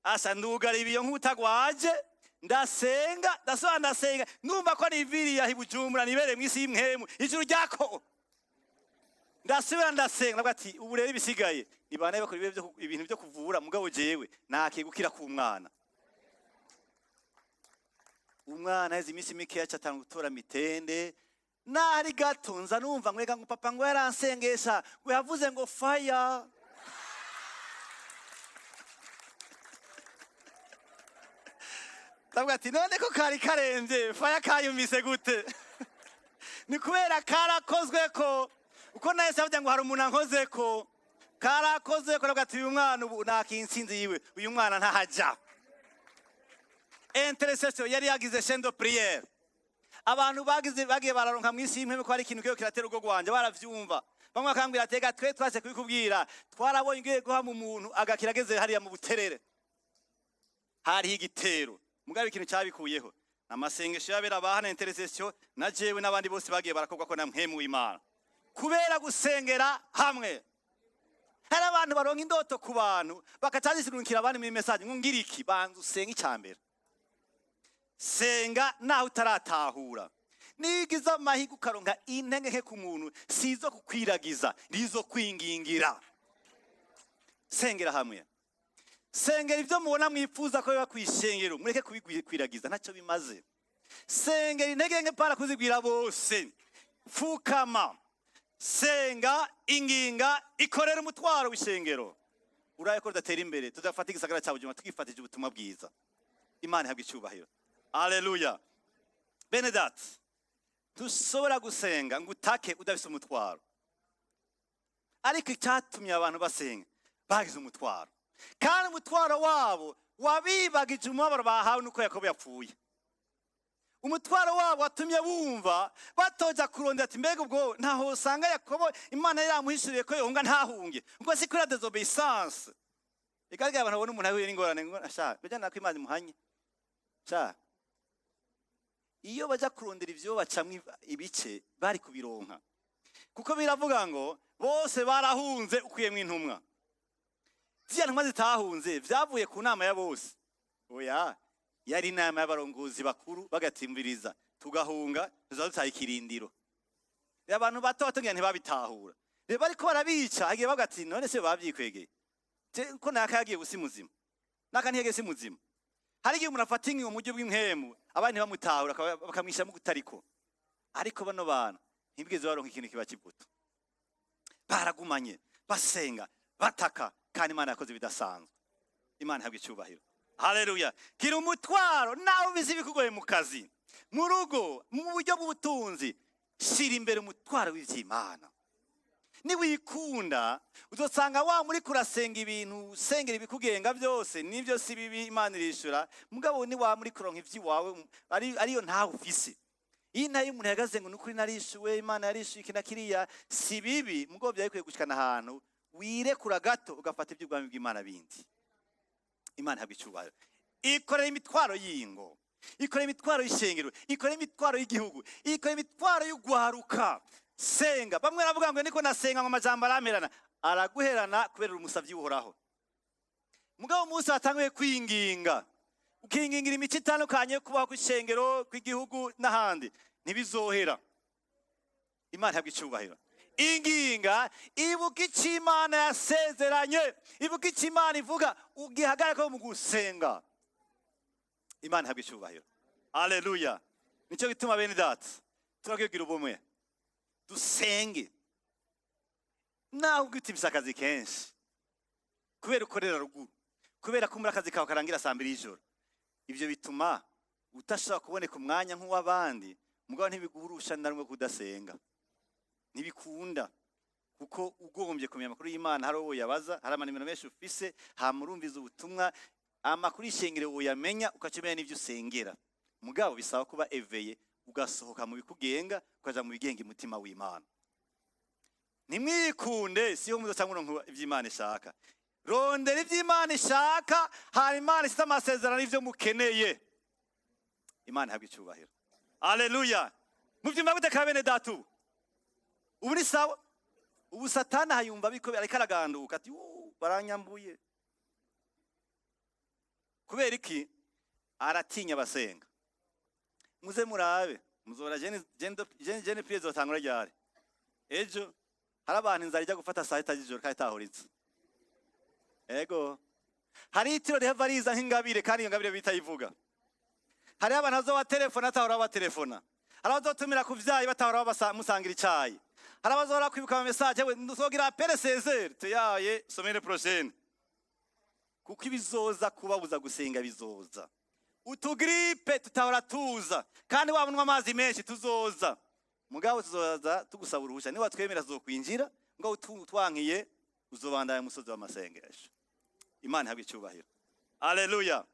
Asa ndugara ibiyo nk'utagwaje, ndasenga, ndasoba, ndasenga, numva ko niviriye aho i Bujumbura, nibereye mu isi y'impwemu, ijuru ryako. Ndasubira ndasenga, ndavuga ati: "Ubu rero ibisigaye nibana bakora ibintu byo kuvura, mugabo jewe nakiye gukira k'umwana." Umwana aheze iminsi mikeya aca atanga gutora mitende nahari gato. Nza numva ngwega ngo: "Papa ngo yaransengesha, ngo yavuze ngo fire." Ndavuga ati: "None ko kari karemvye, fire kayumvise gute?" Ni kubera karakozwe ko uko nahise avuga ngo hari umuntu ankoze ko karakozwe ko. Ndavuga ati: "Uyu mwana ubu nakinsinzi yiwe, uyu mwana ntahaja." Intercession yari yagize chaîne de prière. Abantu bagize bagiye bararonka mu isi y'impwemu ko hari ikintu kiyo kiratera urugo rwanje, baravyumva. Bamwe bakambwira ati: "Ega twe twaje kubikubwira, twarabonye ugiye guhama umuntu agakira ageze hariya mu Buterere." Hariho igitero, mugabo ikintu cyabikuyeho amasengesho y'abera bahana intercession na jewe n'abandi bose bagiye barakorwa ko na mpwemu w'Imana, kubera gusengera hamwe. Hari abantu baronka indoto ku bantu, bakacazisirungikira abandi muri message ngo: "Ngira iki?" Banza usenge. Icyambere, senga naho utaratahura. Nigiza amahirwe ukaronka intege nke ku muntu, si izo kukwiragiza, nizo kwingingira. Sengera hamwe, sengera ibyo mubona mwifuza ko biba ku ishengero, mureke kubikwiragiza, ntacyo bimaze. Sengera intege nke, para kuzibwira bose. Pfukama, senga, inginga, ikorera umutwaro w'ishengero. Uraye ko rudatera imbere, tudafata igisagara cya Bujumbura twifatije ubutumwa bwiza. Imana ihabwa icyubahiro. Aleluya! Bene data, dushobora gusenga ngo utake udafise umutwaro, ariko icyatumye abantu basenga, bagize umutwaro, kandi umutwaro wabo wabibagije umubabaro bahawe nuko Yakobo yapfuye. Umutwaro wabo watumye bumva batoja kurondera ati: "Mbega ubwo ntaho usanga Yakobo Imana yaramuhishuriye ko yohunga ntahunge?" Ubwo si kuri désobéissance igaragara. Abantu babona umuntu ahuye n'ingorane ngo ashaka bijyana ko Imana imuhanye sha. Iyo baja kurondera ivyo bacamwo ibice, bari kubironka, kuko biravuga ngo bose barahunze ukuyemwo intumwa. Ziriya ntumwa zitahunze, vyavuye ku nama ya bose? Oya, yari inama y'abarongozi bakuru, bagatimviriza tugahunga tuzaba dutaye ikirindiro. Rero abantu bato bato ngira ntibabitahura. Rero bariko barabica, hagiye bavuga ati: "None se bavyikwegeye ko naka yagiye gusi muzima, naka ntiyagiye si muzima?" Hari igihe umuntu afata ingingo mu buryo bw'impwemu, abandi ntibamutahura, bakamwishyiramo kutariko. Ariko bano bantu ntibigeze baronka ikintu kiba kivuto, baragumanye basenga, bataka, kandi Imana yakoze ibidasanzwe. Imana ihabwa icyubahiro. Haleluya! Gira umutwaro nawe ubizi bikugoye mu kazi, mu rugo, mu buryo bw'ubutunzi. Shira imbere umutwaro w'ivy'Imana. Niwikunda, uzosanga wa muri kurasenga ibintu, usengera ibikugenga byose. Nibyo, si bibi, Imana irishura, mugabo ni wa muri kuronka ivy'iwawe ariyo ntawe ufise. Iyo nayo umuntu yahagaze ngo nukuri narishuwe, Imana yarishuye iki na kiriya, si bibi, mugabo byari bikwiye gushikana ahantu wirekura gato, ugafata iby'ubwami bw'Imana bindi. Imana ihabwa icyubahiro. Ikorera imitwaro y'ingo, ikorera imitwaro y'ishengero, ikorera imitwaro y'igihugu, ikorera imitwaro y'ugwaruka. Senga. Bamwe baravuga ngo: "Niko nasenga ngo amajambo aramperana." Araguherana kubera umusavyi Uhoraho. Mugabo umunsi watanguye kwinginga, ukingingira imico itandukanye yo kubaho kw'ishengero, kw'igihugu n'ahandi, ntibizohera. Imana ihabwa icyubahiro. Inginga, ibuka icyo Imana yasezeranye, ibuka icyo Imana ivuga, ugihagarare mu gusenga. Imana ihabwa icyubahiro. Aleluya! Nicyo gituma, bene data, turakwigira ubumwe, dusenge. Nawe ubwo akazi kenshi, kubera ukorera ruguru, kubera ko muri akazi kawe karangira saa 2 y'ijoro, ibyo bituma utashobora kuboneka umwanya nk'uw'abandi. Mugabo ntibiguhurusha na rumwe kudasenga, ntibikunda, kuko ugombye kumenya amakuru y'Imana hari uwo yabaza, hari amanimero menshi ufise, hama urumviza ubutumwa, amakuru y'ishengero uyamenya, ukaca umenya n'ibyo usengera. Mugabo bisaba kuba éveillé, ugasohoka mu bikugenga, ukaja mu bigenga umutima w'Imana. Ntimwikunde, siho muzoca muronka ivy'Imana ishaka. Rondera ivy'Imana ishaka, hanyuma Imana ifite amasezerano y'ivyo mukeneye. Imana ihabwa icyubahiro. Aleluya. Muvyumva gute ka bene data? Ubu ni sawa. Ubu Satani ahayumva biko ariko araganduka ati: "Uu, baranyambuye." Kubera iki? Aratinya abasenga. Muze murabe, muzora jeûne prière zotangura ryari? Ejo hari abantu inzara ijya gufata saa 6 z'ijoro kandi itahuritse. Ego, hari itiro rihava riza nk'ingabire, kandi iyo ngabire bitayivuga. Hariho abantu bazoba atahora batelefona, hari abazotumira ku vyayi batahora musangira icayi, hari abazohora kwibuka ama message we nzogira appel 16 tuyaye semaine prochaine, kuko ibizoza kubabuza gusenga bizoza. Utu grippe tutahora tuza, kandi waba unywa amazi menshi, tuzoza. Mugabo tuzoza tugusaba uruhusha. Niba twemera tuzokwinjira, ngo twankiye uzobandanya umusozi w'amasengesho. Imana ihabwe icyubahiro. Aleluya.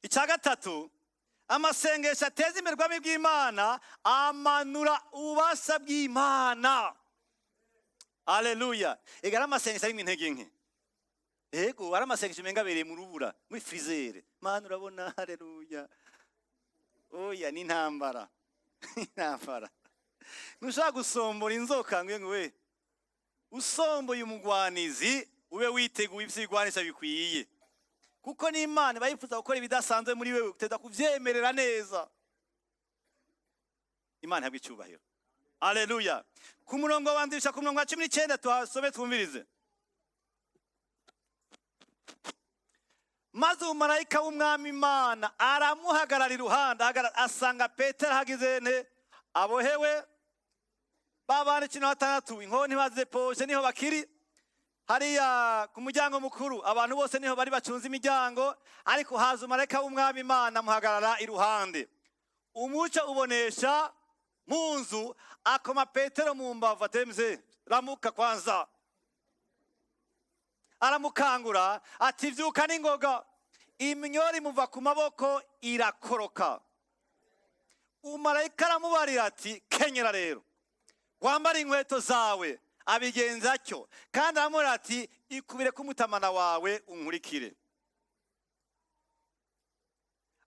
Icya gatatu, amasengesho ateza imbere ubwami bw'Imana amanura ububasha bw'Imana. Aleluya. Ega ari amasengesho arimo intege nke. Ego, ari amasengesho umenga abereye mu rubura, muri freezer. Mana urabona, haleluya. Oya, ni intambara, intambara. Ntushobora gusombora inzoka ngo we usomboye umugwanizi, ube witeguye ivyigwanisha bikwiye, kuko n'Imana iba yifuza gukora ibidasanzwe muri wewe, uteza kuvyemerera neza. Imana ihabwe icyubahiro. Aleluya. Ku murongo wandisha, ku murongo wa 19, tuhasome twumvirize. Maze umumarayika w'Umwami Imana aramuhagarara iruhande, asanga Petero ahagize nte? Abohewe. Babana 16, inkoni baziposhe, niho bakiri hariya ku muryango mukuru. Abantu bose niho bari bacunze imiryango, ariko haza umumarayika w'Umwami Imana amuhagarara iruhande, umucyo ubonesha mu nzu, akoma Petero mu mbavu ati: "Mzee, ramuka kwanza." Aramukangura ati: "Vyuka n'ingoga." Iminyoro imuva ku maboko irakoroka. Umumarayika aramubarira ati: "Kenyera rero, wambare inkweto zawe." Abigenza atyo. Kandi aramubwira ati: "Ikubire k'umutamana wawe unkurikire."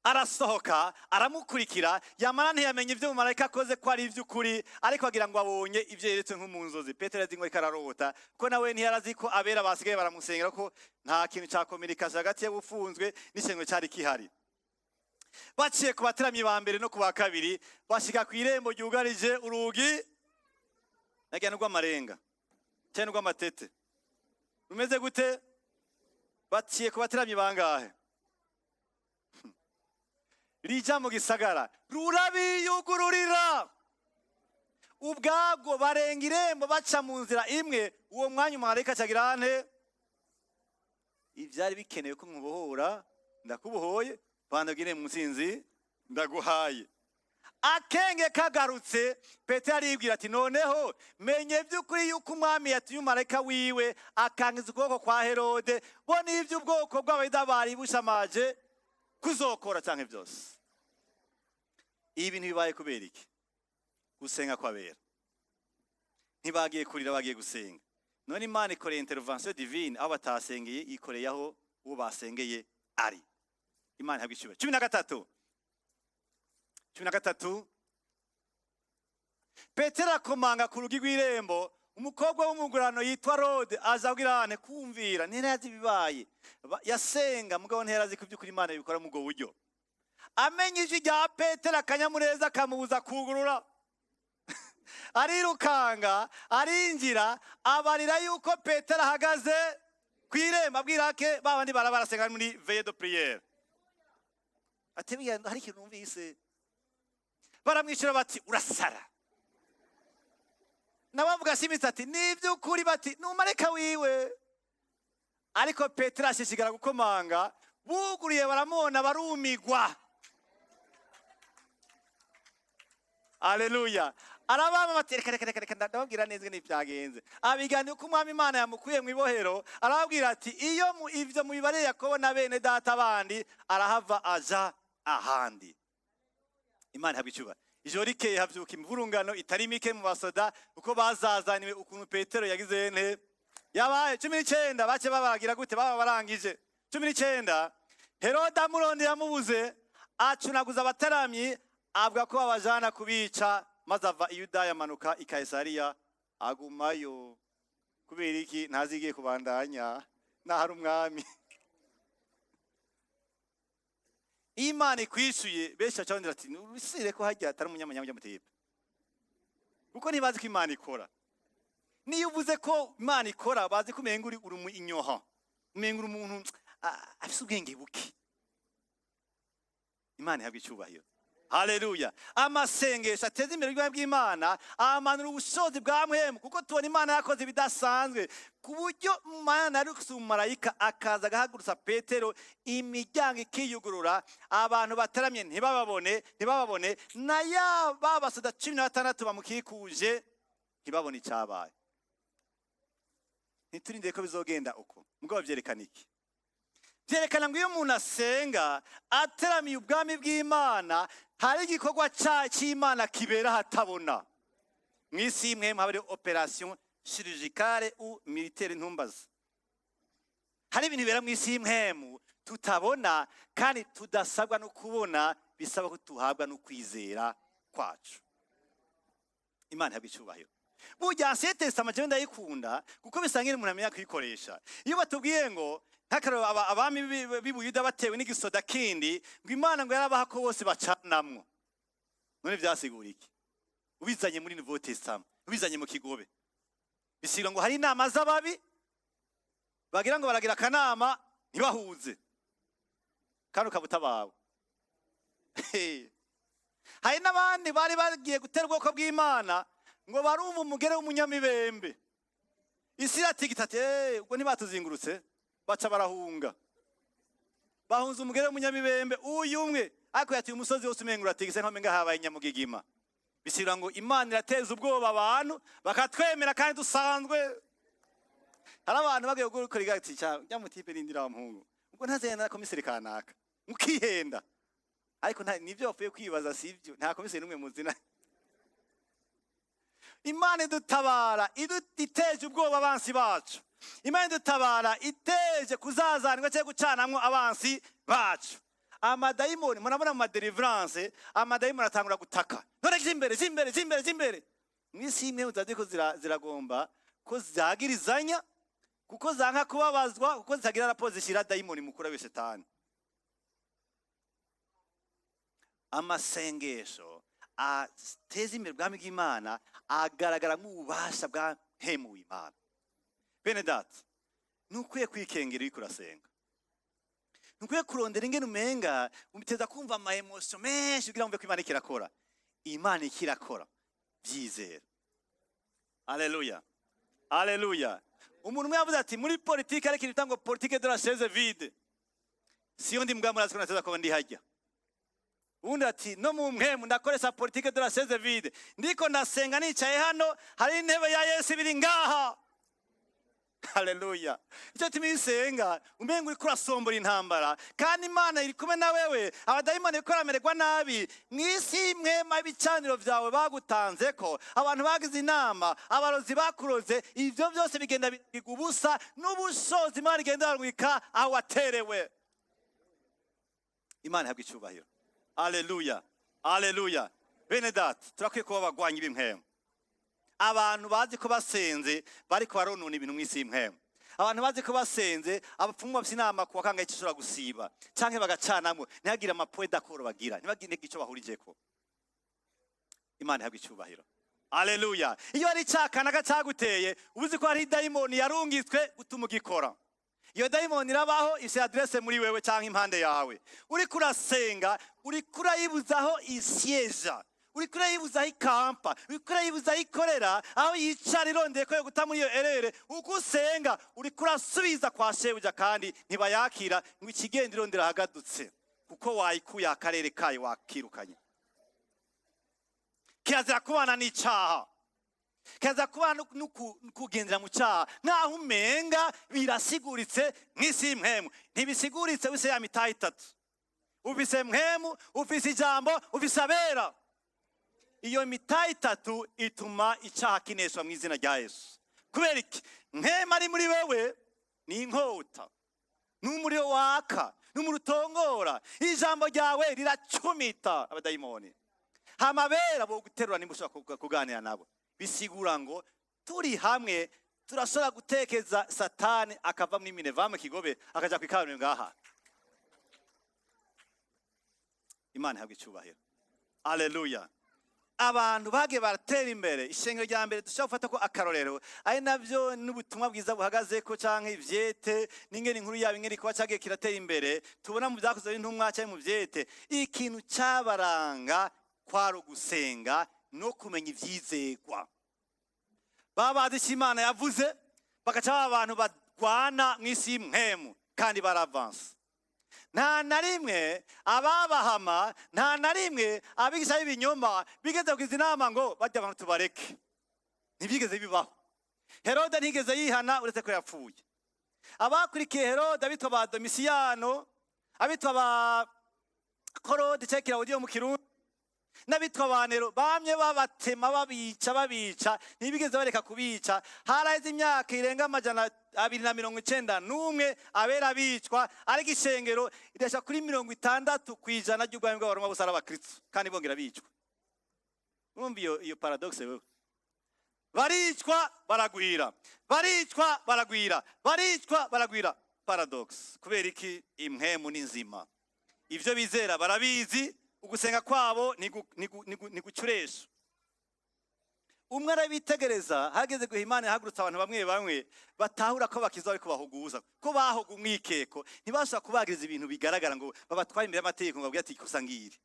Arasohoka aramukurikira, yamara ntiyamenya ibyo umumarayika akoze ko ari iby'ukuri, ariko agira ngo abonye ibyo yeretse nko mu nzozi. Petero azi ngo ariko ararota, ko nawe ntiyarazi ko abera basigaye baramusengera, ko nta kintu cya communication hagati y'ubufunzwe n'ishengo cyari kihari. Baciye ku bateramyi ba mbere no ku ba kabiri, bashika ku irembo ryugarije urugi nagira n'urw'amarenga cyangwa n'urw'amatete rumeze gute? Baciye ku bateramyi bangahe? Rija mu gisagara, rurabiyugururira ubwabwo, barenga irembo baca mu nzira imwe. Uwo mwanya umumarayika acagira ante? "Ivyari bikenewe ko nkubohora ndakubohoye, bandagire mu nsinzi ndaguhaye." Akenge kagarutse, Petero aribwira ati: "Noneho menye by'ukuri yuko Umwami yatumye umumarayika wiwe akangiza ukuboko kwa Herode bo n'ivy'ubwoko bw'Abayuda bari bushamaje kuzokora canke byose." Ibi bintu bibaye kubera iki? Gusenga kw'abera. Ntibagiye kurira, bagiye gusenga. None Imana ikoreye intervention divine aho batasengeye, ikoreye aho uwo basengeye ari. Imana ihabwa icyubahiro. 13, 13. Petero akomanga ku rugi rw'irembo. Umukobwa w'umugurano yitwa Rode aza kugira kumvira. Ntiyari ibibaye. Yasenga, mugabo ntiyari ko iby'ukuri Imana ibikora mu ubwo buryo. Amenye ijwi rya Petero, akanyamuneza kamubuza kugurura. Arirukanga arinjira, abarira yuko Petero ahagaze ku irembo. Abwira ke ba bandi bara barasenga muri veillée de prière ati: "Buriya hari ikintu numvise." Baramwishyura bati: "Urasara." Nawe avuga ashimitse ati: "Ni iby'ukuri." Bati: "Ni umumarayika wiwe." Ariko Petero ashishikara gukomanga. Buguriye baramubona, barumigwa. Aleluya. Arabama bati: "Reka, reka, reka, reka, ndababwira neza n'ibyagenze." Abiganira uko Umwami Imana yamukuye mu ibohero. Arababwira ati: "Iyo ivyo mubibariye Yakobo na bene data bandi." Arahava aja ahandi. Imana ihabwa icyubahiro. Ijoro rikeye havyuka imvurungano itari mike mu basoda, uko bazazaniwe ukuntu Petero yagize nte yabaye. 19, bace babaragira gute? Baba barangije. 19, Herode amurondera amubuze, acunaguza abataramyi. Avuga ko babajana kubica, maze ava i Yudaya amanuka i Kayisariya agumayo. Kubera iki? Ntazigiye kubandanya nahari umwami. Iyo Imana ikwishuye, benshi baca bongera ati urusire ko hajya atari umunyamanyanga mutipe, kuko ntibazi ko Imana ikora. Niyo uvuze ko Imana ikora, bazi ko umenga uri inyoha, umenga uri umuntu afise ubwenge buke. Imana ihabwa icyubahiro. Haleluya. Amasengesho ateza imbere ubwami bw'Imana amanura ubushobozi bwa mpwemu, kuko tubona Imana yakoze ibidasanzwe ku buryo Imana yari umumarayika akaza agahagurutsa Petero, imiryango ikiyugurura, abantu bataramye ntibababone, na ya ba basoda 16 bamukikuje ntibabone icyabaye. Ntiturindire ko bizogenda uko. Mugabo byerekana iki? Byerekana ngo iyo umuntu asenga ateramiye ubwami bw'Imana, hari igikorwa cy'Imana kibera hatabona. Mu isi imwe haba hari operation chirurgicale ou militaire, ntumbaze. Hari ibintu bibera mu isi y'imwemu tutabona kandi tudasabwa no kubona, bisaba ko tuhabwa no kwizera kwacu. Imana ihabwa icyubahiro. Burya Ancien Testament jewe ndayikunda kuko bisanga umuntu amenya kuyikoresha. Iyo batubwiye ngo nk'akarorero abami b'i Buyuda batewe n'igisoda kindi, ngo Imana ngo yarabaha ko bose bacanamwo. None vyasigura iki? Ubizanye muri Nouveau Testament, ubizanye mu kigobe, bisigura ngo hari inama z'ababi bagira ngo baragira akanama ntibahuze, kandi ukaba utabawe. Hari n'abandi bari bagiye gutera ubwoko bw'Imana, ngo barumva umugere w'umunyamibembe, isi iratigita ati: "Eh, ubwo ntibatuzingurutse." Baca barahunga, bahunze umugere w'umunyamibembe uyu umwe, ariko yatuye umusozi wose umenga uratigise, nk'umenga habaye nyamugigima. Bisigura ngo Imana irateza ubwoba abantu bakatwemera kandi dusanzwe. Hari abantu bagiye gukora igati cya nyamutipe n'indira wa muhungu, ubwo ntazenda na komiseri kanaka, mukihenda, ariko nibyo bapfuye kwibaza sibyo, nta komiseri n'umwe muzina. Imana idutabara iteje ubwoba abansi bacu. Imana idutabara iteje kuzazanirwa cyangwa gucanamwo abansi bacu. Amadayimoni, murabona mu ma délivrance, amadayimoni atangura gutaka: "None jimbere, jimbere, jimbere, jimbere." Mu isi imwe utazi ko ziragomba ko zagirizanya, kuko zanka kubabazwa, kuko zitagira raporo zishyira dayimoni mukuru wa Shetani. Amasengesho ateza imbere ubwami bw'Imana agaragara nk'ububasha bwa mpemu w'Imana. Bene data, ntukwiye kwikengera uriko urasenga, ntukwiye kurondera ingene umenga umuteza kumva ama émotions menshi kugira ngo wumve ko Imana ikirakora. Imana ikirakora, byizera. Aleluya, aleluya. Umuntu umwe yavuze ati muri politike ariko bita ngo politique de la chaise vide, siyo ndi mbwa, murazi ko nateza kuba ndi hajya. Ubundi ati no mu mpemu ndakoresha politique de la chaise vide. Ndiko ndasenga nicaye hano, hari intebe ya Yesu ibiri ngaha. Haleluya. Icyo tuma iyo usenga umenga uriko urasombora intambara, kandi Imana iri kumwe na wewe, abadayimoni bariko baramererwa nabi mu isi imwema. Ibicaniro vyawe bagutanze ko abantu bagize inama, abarozi bakuroze, ivyo byose bigenda biga ubusa n'ubushozi. Imana igenda yarwika aho waterewe. Imana ihabwa icyubahiro. Aleluya, aleluya. Bene data, turakwiye kuba abagwanyi b'impwemu, abantu bazi ko basenze bariko baronona ibintu mw'isi y'impwemu, abantu bazi ko basenze abapfumu bafise inama kuwa kangahe ishobora gusiba canke bagacanamwo, ntihagire ama points d'accord bagira, ntibagire ico bahurijeko. Imana ihabwa icyubahiro. Aleluya. Iyo ari icyakanaka cyaguteye, uba uzi ko hari dayimoni yarungitswe gutuma ugikora. Iyo dayimoni irabaho, ifise adresse muri wewe cyangwa impande yawe. Uriko urasenga, uriko urayibuzaho isieja, uriko urayibuzaho ikampa, uriko urayibuzaho ikorera, aho yicara irondeye ko yo guta muri iyo erere. Uko usenga uriko urasubiza kwa shebuja, kandi ntibayakira ngo ikigenda irondera ahagadutse, kuko wayikuye akarere kayo, wakirukanye. Kirazira kubana n'icaha, kirazira kubana no kugendera mu cyaha nk'aho umenga birasiguritse. Mw'isi y'impwemu ntibisiguritse. Wise ya mitahe itatu: ufise mpwemu, ufise ijambo, ufise abera. Iyo mitahe itatu ituma icaha kineshwa mu izina rya Yesu. Kubera iki? Mpwemu ari muri wewe ni inkota, n'umuriro waka, n'umuriro utongora. Ijambo ryawe riracumita abadayimoni. Hama bera bo guterura nimba ushobora kuganira nabo. Bisigura ngo turi hamwe turashobora gutekeza Satani akava muri Mineva mu Kigobe akaja kwikaburimbo ngaha. Imana ihabwe icyubahiro. Aleluya. Abantu bagiye baratera imbere. Ishengero rya mbere dushobora gufata ko akarorero, ari nabyo n'ubutumwa bwiza buhagaze ko, canke ivyete n'ingene inkuru yabo ingene kuba cagiye kiratera imbere, tubona mu Byakozwe n'Intumwa canke mu vyete, ikintu cabaranga kwari ugusenga no kumenya ivyizegwa. Baba bazi icyo Imana yavuze, bagaca baba abantu barwana mw'isi y'impwemu kandi baravanse. Nta na rimwe ababahama, nta na rimwe abigisha b'ibinyoma bigeze kugiza inama ngo bajya abantu tubareke. Ntibigeze bibaho. Herode ntigeze yihana, uretse ko yapfuye. Abakurikiye Herode, abitwa ba Domisiyano, abitwa ba Korode cyangwa Kirawudiyo mu Kirundi, n'abitwa ba Nero, bamye babatema, babica, babica, ntibigeze bareka kubica. Haraheze imyaka irenga 291 abera bicwa, ariko ishengero rirasha kuri 60% ry'ubwami bw'Abaroma bose ari abakristo, kandi bongera bicwa. Urumva iyo paradoxe wewe? Baricwa baragwira, baricwa baragwira, baricwa baragwira. Paradoxe. Kubera iki? Impwemu ni nzima, ivyo bizera barabizi, ugusenga kwabo ni gucuresha. Umwe arabitegereza, hageze guha Imana ihagurutse abantu bamwe bamwe batahura ko bakiza, bariko bahuguza ko bahoga umwikeko, ntibashobora kubagiriza ibintu bigaragara ngo babatware imbere y'amategeko ngo babwire ati ikosa ngiri.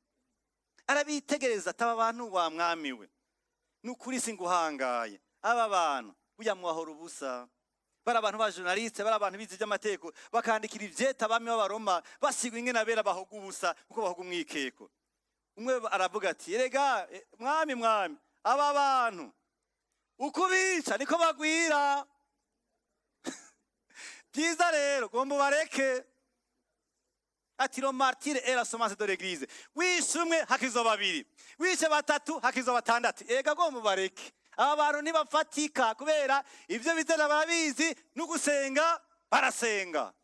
Arabitegereza, ataba abantu wa mwami we, nukuri singuhangaye, aba bantu burya muhahora ubusa. Bari abantu ba journaliste, bari abantu bize iby'amategeko, bakandikira ivyeta abami b'Abaroma, basigwa ingene abera bahoga ubusa kuko bahoga umwikeko. Umwe aravuga ati: "Erega mwami, mwami, aba bantu uko ubica niko bagwira. Byiza rero gomba ubareke." Ati: "Le martyre est la semence de l'église. Wishe umwe hakizo babiri, wishe batatu hakizo batandatu. Ega gomba ubareke, aba bantu ntibafatika, kubera ibyo bizera barabizi, no gusenga barasenga."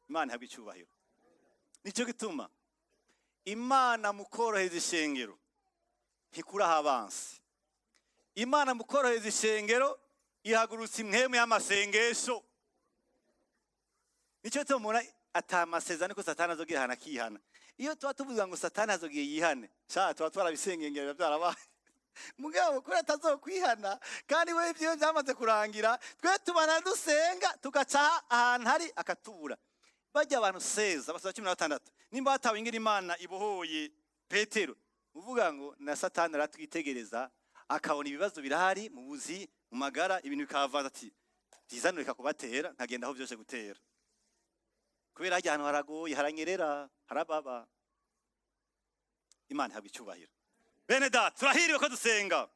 Imana ihabwa icyubahiro. Nicyo gituma Imana mu korohereza ishengero ntikuraho abansi. Imana mu korohereza ishengero ihagurutsa impwemu y'amasengesho. Nicyo gituma mubona ata masezerano ko Satani azogira ahantu akihana. Iyo tuba tuvuga ngo Satani azogiye yihane, sha tuba twarabisengengera, biba byarabaye. Mugabo kuri atazokwihana, kandi we ibyo byamaze kurangira, twe tubana dusenga tugaca ahantu hari akatubura. Bajya abantu seza basoza 16, nimba batawe ingene Imana ibohoye Petero, uvuga ngo na Satani aratwitegereza akabona ibibazo birahari mu buzi, mu magara, ibintu bikavaza, ati byiza nureka kubatera nkagenda aho byose gutera, kubera hajya ahantu haragoye, haranyerera, harababa. Imana ihabwa icyubahiro. Bene data, turahiriwe ko dusenga,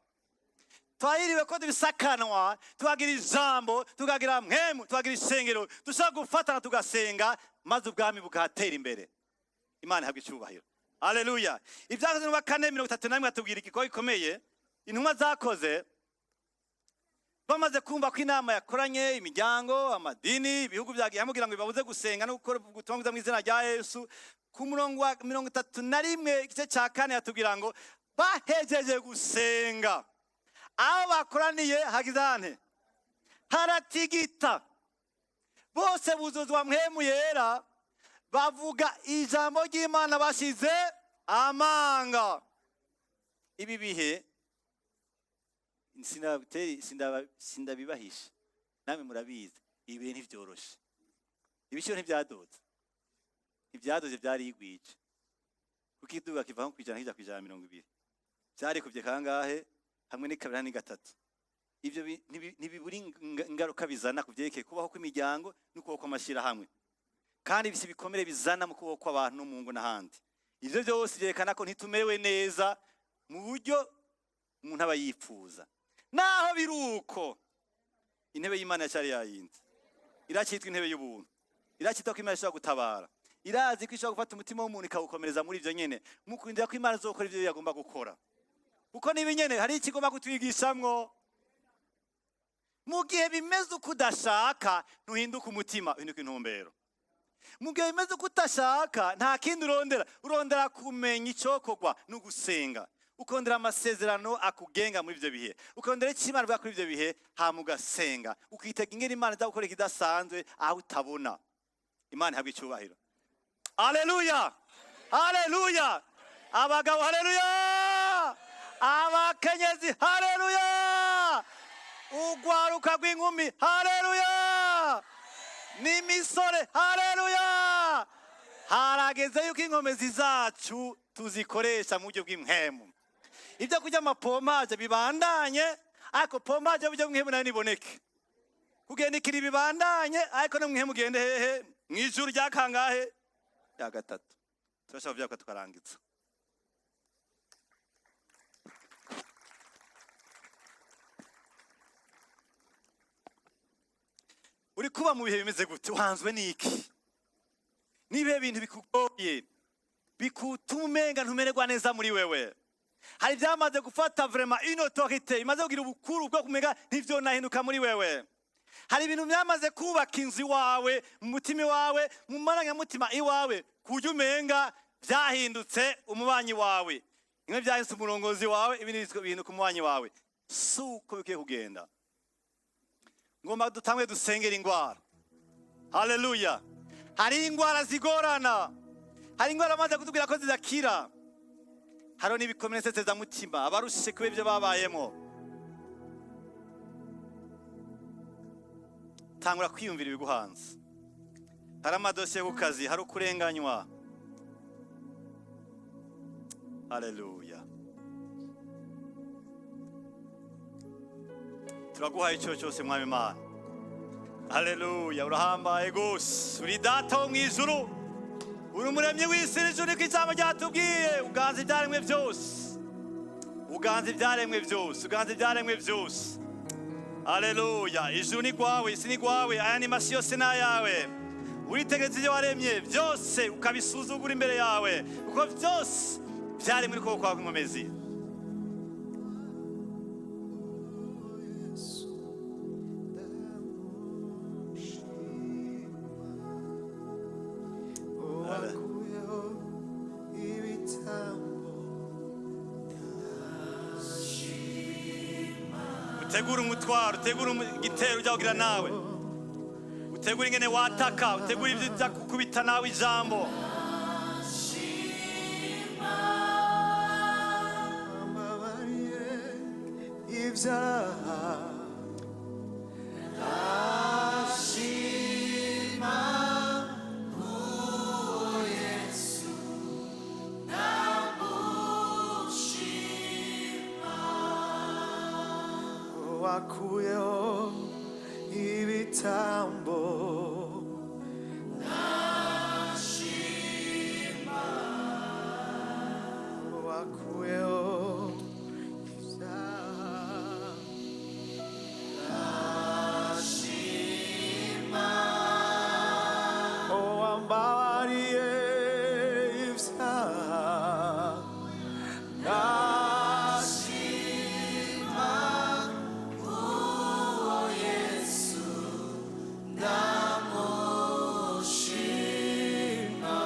turahiriwe ko tubisakanwa, tukagira ijambo, tukagira mpwemu, tukagira ishengero dushobora gufatana tugasenga, maze ubwami bukahatera imbere. Imana ihabwa icyubahiro. Aleluya. Ibyakozwe n'Intumwa 4:31 atubwira igikorwa gikomeye intumwa zakoze bamaze kumva ko inama yakoranye, imiryango, amadini, ibihugu byagiye hamwe kugira ngo bibabuze gusenga no gukora ubutumwa bwiza mu izina rya Yesu. Ku murongo wa 31, igice cya kane, yatubwira ngo bahejeje gusenga, aho bakoraniye hagize hane haratigita, bose buzuzwa Mpwemu Yera, bavuga ijambo ry'Imana bashize amanga. Ibi bihe sindabibahisha, namwe murabizi, ibi bihe ntibyoroshe. Ibiciro ntibyadoze, ntibyadoze, byarigwije, kuko iduka kiva nko 100 kijya ku 120, byarikubye kangahe, hamwe ni kabiri ni gatatu. Ibyo ntibibura ingaruka bizana ku byerekeye kubaho kw'imiryango no kubaho kw'amashyirahamwe, kandi bisi bikomere bizana mu kubaho kw'abantu no mu ngo n'ahandi. Ibyo byose byerekana ko ntitumerewe neza mu buryo umuntu aba yifuza. Naho biri uko, intebe y'Imana yacyari yayindi, iracyitwa intebe y'ubuntu, iracyitwa ko Imana ishobora gutabara, irazi ko ishobora gufata umutima w'umuntu ikawukomereza muri ibyo nyene, mu kurindira ko Imana izokora ibyo yagomba gukora, kuko niba nyene hari icyo igomba kutwigishamwo. Mu gihe bimeze uko udashaka, ntuhinduka umutima, uhinduka intumbero. Mu gihe bimeze uko utashaka, nta kindi urondera, urondera kumenya icokorwa no gusenga, ukondera amasezerano akugenga muri ibyo bihe, ukondera icyo Imana ivuga kuri ibyo bihe, hama ugasenga, ukitega ingene Imana iza gukora ikidasanzwe aho utabona. Imana ihabwa icyubahiro. Haleluya, haleluya! Abagabo, haleluya! Abakenyezi, haleluya! Ugwaruka rw'inkumi, haleluya! N'imisore, haleluya! Harageze yuko inkomezi zacu tuzikoresha mu buryo bw'impwemu. Ibyo kurya, amapompage bibandanye, ariko pompage y'uburyo bw'impwemu nayo niboneke. Kugenda ikiri bibandanye, ariko no mwihemu ugende hehe? Mu ijuru rya kangahe? Rya gatatu. Turashobora kuvyaka tukarangiza. Uri kuba mu bihe bimeze gute? Uhanzwe n'iki? Nibihe bintu bikugoye, bikutuma umenga ntumererwa neza muri wewe? Hari ibyamaze gufata vraiment une autorité, imaze kugira ubukuru bwo kumenya ntivyonahinduka muri wewe. Hari ibintu byamaze kubaka inzu iwawe, mu mutima iwawe, mu marangamutima iwawe, ku buryo umenga byahindutse umubanyi wawe. Bimwe byahindutse umurongozi wawe, ibindi bihinduka umubanyi wawe. Si uko bikwiye kugenda. Ngomba dutangwe dusengera ingwara. Haleluya! Hari ingwara zigorana, hari ingwara bamaze kutubwira ko zidakira, hariho n'ibikomere mutima, abarushe kubera ibyo babayemo. Tangura kwiyumvira ibiguhanze. Hari amadosiye ku kazi, hari ukurenganywa. Haleluya! Turaguhaye icyo cyose, Mwami Imana. Haleluya! Urahambaye gose, uri Data wo mu ijuru, uri umuremyi w'isi n'ijuru, niko ijambo ryatubwiye. Uganza ibyaremwe byose, uganza ibyaremwe byose, uganza ibyaremwe byose. Haleluya! Ijuru ni rwawe, isi ni rwawe, aya ni masi yose ni ayawe. Uritegereza ibyo waremye byose, ukabisuzugura imbere yawe, kuko byose byaremwe n'ukuboko kwawe kw'inkomezi. Wakuyeho ibitambo. Utegure umutwaro, utegure igitero ujya kugira nawe, utegure ingene wataka, utegure ibyo ujya gukubita nawe ijambo. Ambabariye ibyaha, ndashima uwo Yesu, ndamushima, wakuyeho ibitambo. Ndashima wakuyeho ibyaha, ndashima wambabariye ibyaha, ndashima uwo Yesu, ndamushima.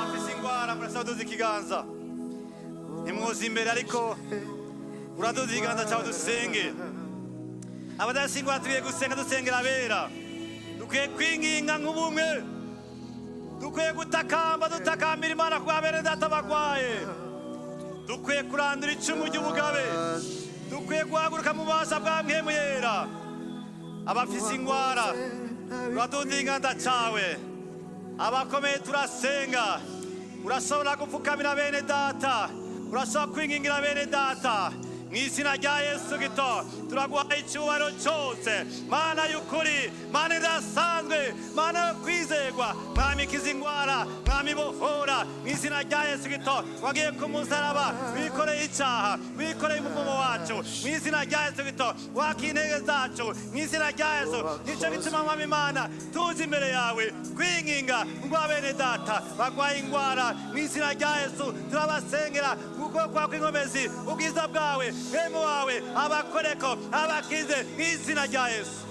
Abafise ingwara, murasaba duza ikiganza. Ntimwoza imbere, ariko uraduza ikiganza cyawe dusenge. Abadafise ingwara, tugiye gusenga, dusengera abera. Dukwiye kwinginga nk'ubumwe, dukwiye gutakamba, dutakambira Imana ku bene data bagwaye. Dukwiye kurandura icumu ry'ubugabe, dukwiye guhaguruka mu bubasha bwa Mpwemu Yera. Abafise ingwara, uraduza ikiganza cyawe. Abakomeye, turasenga. Urashobora gupfukamira bene data, urashobora kwingingira bene data. Mu izina rya Yesu gito, turaguha icyubahiro cyose, Mana y'ukuri, Mana idasanzwe, Mana yo kwizerwa. Mwami, kiza ingwara. Mwami, bohora. Mu izina rya Yesu gito, wagiye ku musaraba, wikoreye icyaha, wikoreye umuvumo wacu. Mu izina rya Yesu gito, waka intege zacu. Mu izina rya Yesu, nicyo gituma, Mwami Imana, tuzi imbere yawe kwinginga ngo bene data barwaye ingwara, mu izina rya Yesu turabasengera kuko kwa kw'inkomezi, ubwiza bwawe, Mpwemu wawe abakoreko, abakize mu izina rya Yesu.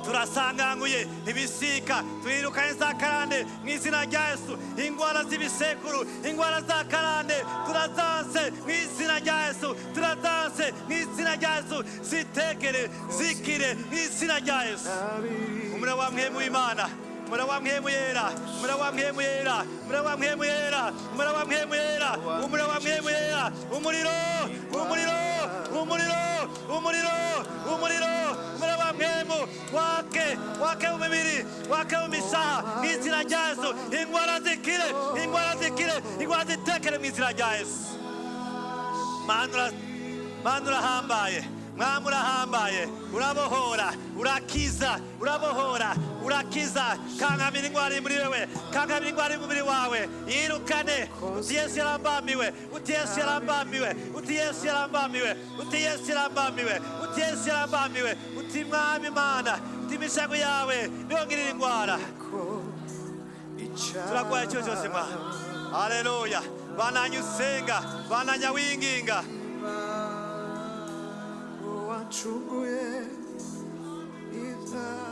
Turasanganguye ibisika, twirukanye za karande mu izina rya Yesu. Ingwara z'ibisekuru, ingwara za karande, turazanse mu izina rya Yesu, turazanse mu izina rya Yesu. Zitekere, zikire mu izina rya Yesu. Umuriro wa Mpwemu w'Imana, umuriro wa Mpwemu Yera, umuriro wa Mpwemu Yera, umuriro wa Mpwemu Yera, umuriro wa Mpwemu Yera, umuriro wa Mpwemu Yera, umuriro, umuriro, umuriro, umuriro, umuriro, umuriro wa Mpwemu wake, wake mu mibiri, wake mu misaha, mu izina rya Yesu. Ingwara zikire, ingwara zikire, ingwara zitekere mu izina rya Yesu. Mana urahambaye, Mwami urahambaye, urabohora, urakiza, urabohora, urakiza. Kankamira ingwara iri muri wewe, kankamira ingwara iri mu mubiri wawe, yirukane. Uti Yesu yarambamiwe, uti Yesu yarambamiwe, uti Yesu yarambamiwe, uti Yesu yarambamiwe, uti Yesu yarambamiwe, uti Mwami Mana, uti imishago yawe niyo ngirira ingwara. Turaguhaye icyo cyose, Mwana. Haleluya. Bananya usenga, bananya winginga. Wacunguye ibyaha.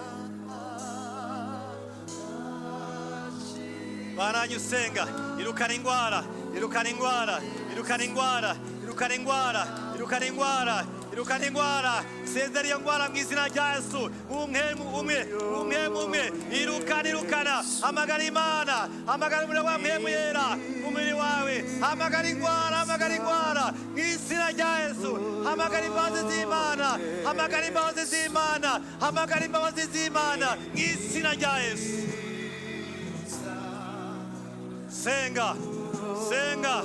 Bananya usenga, irukana ingwara, irukana ingwara, irukana ingwara, irukana ingwara, irukana ingwara, irukana ingwara. Sezera iyo ngwara mu izina rya Yesu. Umwe umwe, umwe umwe, irukana, irukana. Hamagara Imana, hamagara umuriro wa Mpwemu Yera mu mubiri wawe. Hamagara ingwara, hamagara ingwara mu izina rya Yesu. Hamagara imbabazi z'Imana, hamagara imbabazi z'Imana, hamagara imbabazi z'Imana mu izina rya Yesu. Senga, senga,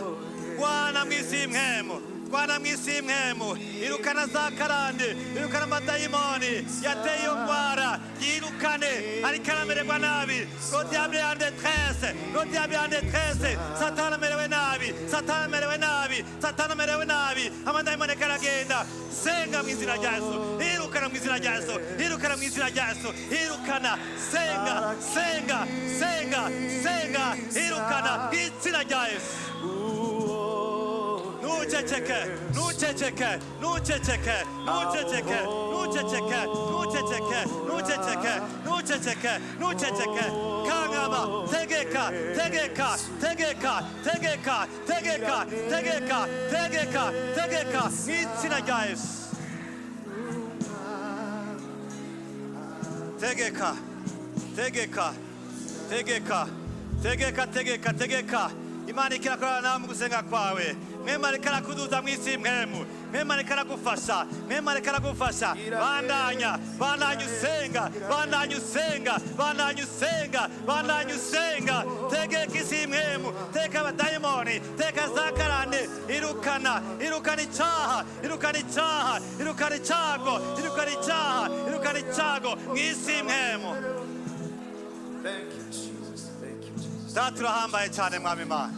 rwana mu isi y'impwemu, rwana mu isi y'impwemu. Irukana za karande, irukana amadayimoni yateye iyo ndwara, yirukane. Ariko aramererwa nabi. Le diable est en détresse, le diable est en détresse. Satani amerewe nabi, Satani amerewe nabi, Satani amerewe nabi. Amadayimoni ariko aragenda. Senga mu izina rya Yesu, irukana mu izina rya Yesu, irukana mu izina rya Yesu, irukana. Senga, senga, senga, senga, irukana mu izina rya Yesu. Ntuceceke, ntuceceke, ntuceceke, ntuceceke, ntuceceke, ntuceceke, ntuceceke, ntuceceke, ntuceceke. Kangama, tegeka, tegeka, tegeka, tegeka, tegeka, tegeka, tegeka, tegeka mu izina rya Yesu. Tegeka, tegeka, tegeka, tegeka, tegeka, tegeka. Imana ikirakorana nawe mu gusenga kwawe. Mwema ariko arakuduza mu isi mpwemu, Mwema ariko aragufasha, Mwema ariko aragufasha. Bandanya, bandanya usenga, bandanya usenga, bandanya usenga, bandanya usenga. Tegeka isi mpwemu, teka abadayimoni, teka za karande, irukana, irukana icaha, irukana icaha, irukana icago, irukana icaha, irukana icago mu isi mpwemu. Thank you, Jesus. Thank you, Jesus. Data urahambaye cyane, Mwami Imana.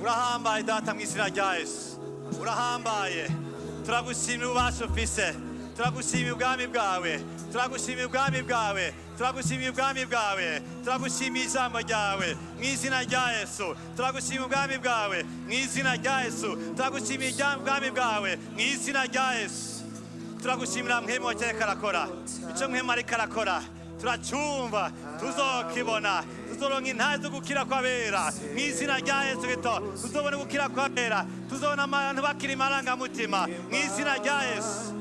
Urahambaye, Data, mu izina rya Yesu. Urahambaye. Turagushimira ububasha ufise, turagushimira ubwami bwawe, turagushimira ubwami bwawe, turagushimira ubwami bwawe, turagushimira ijambo ryawe mu izina rya Yesu. Turagushimira ubwami bwawe mu izina rya Yesu. Turagushimira ubwami bwawe mu izina rya Yesu. Turagushimira Mpwemu wa arakora icyo Mpwemu ariko arakora. Turacumva, tuzokibona, tuzoronka intahe zo gukira kw'abera mu izina rya Yesu Kristo. Tuzobona gukira kw'abera, tuzobona abantu bakira amarangamutima mu izina rya Yesu.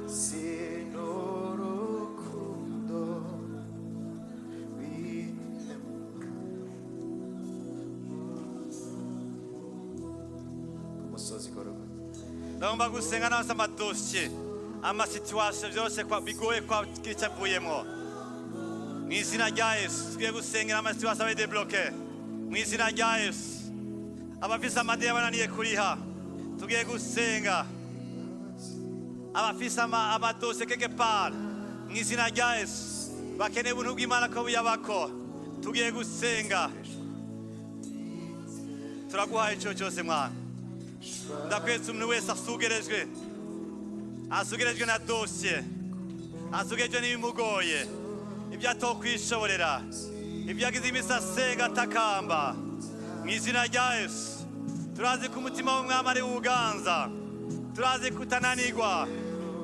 Sinurukundo wihemu ku musozi Golgotha. Ndagomba gusenga n'abafite amadosiye, amasituation byose bigoye kwa icyo avuyemo. Mu izina rya Yesu, tugiye gusengera amasituation abe débloqué mu izina rya Yesu. Abafise amadeni bananiye kuriha, tugiye gusenga. Abafise amadosiye quelque part, mu izina rya Yesu, bakeneye ubuntu bw'Imana ko buyabako, tugiye gusenga. Turaguhaye icyo cyose, Mwana. Ndakwetse umuntu wese asugerejwe, asugerejwe na dosiye, asugerejwe n'ibimugoye, ibyo atokwishoborera, ibyo yagize iminsi asenga atakamba, mu izina rya Yesu. Turazi ko umutima w'umwami ari uganza, turazi ko utananirwa.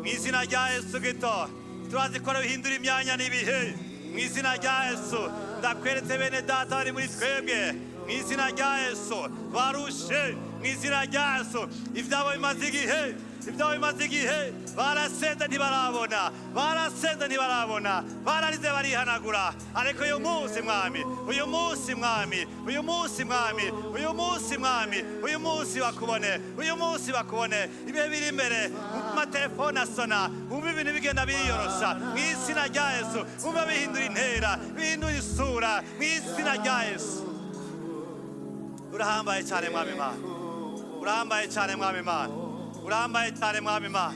Mu izina rya Yesu Kristo. Turazi ko bihindura imyanya n'ibihe. Mu izina rya Yesu, ndakweretse bene data bari muri twebwe. Mu izina rya Yesu, barushe. Mu izina rya Yesu, ibyabo bimaze igihe, ibyabo bimaze igihe, barasenze ntibarabona, barasenze ntibarabona, bararize barihanagura. Ariko uyu munsi, Mwami, uyu munsi, Mwami, uyu munsi, Mwami, uyu munsi, Mwami, uyu munsi bakubone, uyu munsi bakubone. Ibihe biri imbere, amatelefone asona, wumva ibintu bigenda biyorosha. Mu izina rya Yesu, wumva bihindura intera, bihindura isura. Mu izina rya Yesu, urahambaye cyane, Mwami Mana. Urahambaye cyane, Mwami Mana. Urahambaye cyane, Mwami Mana.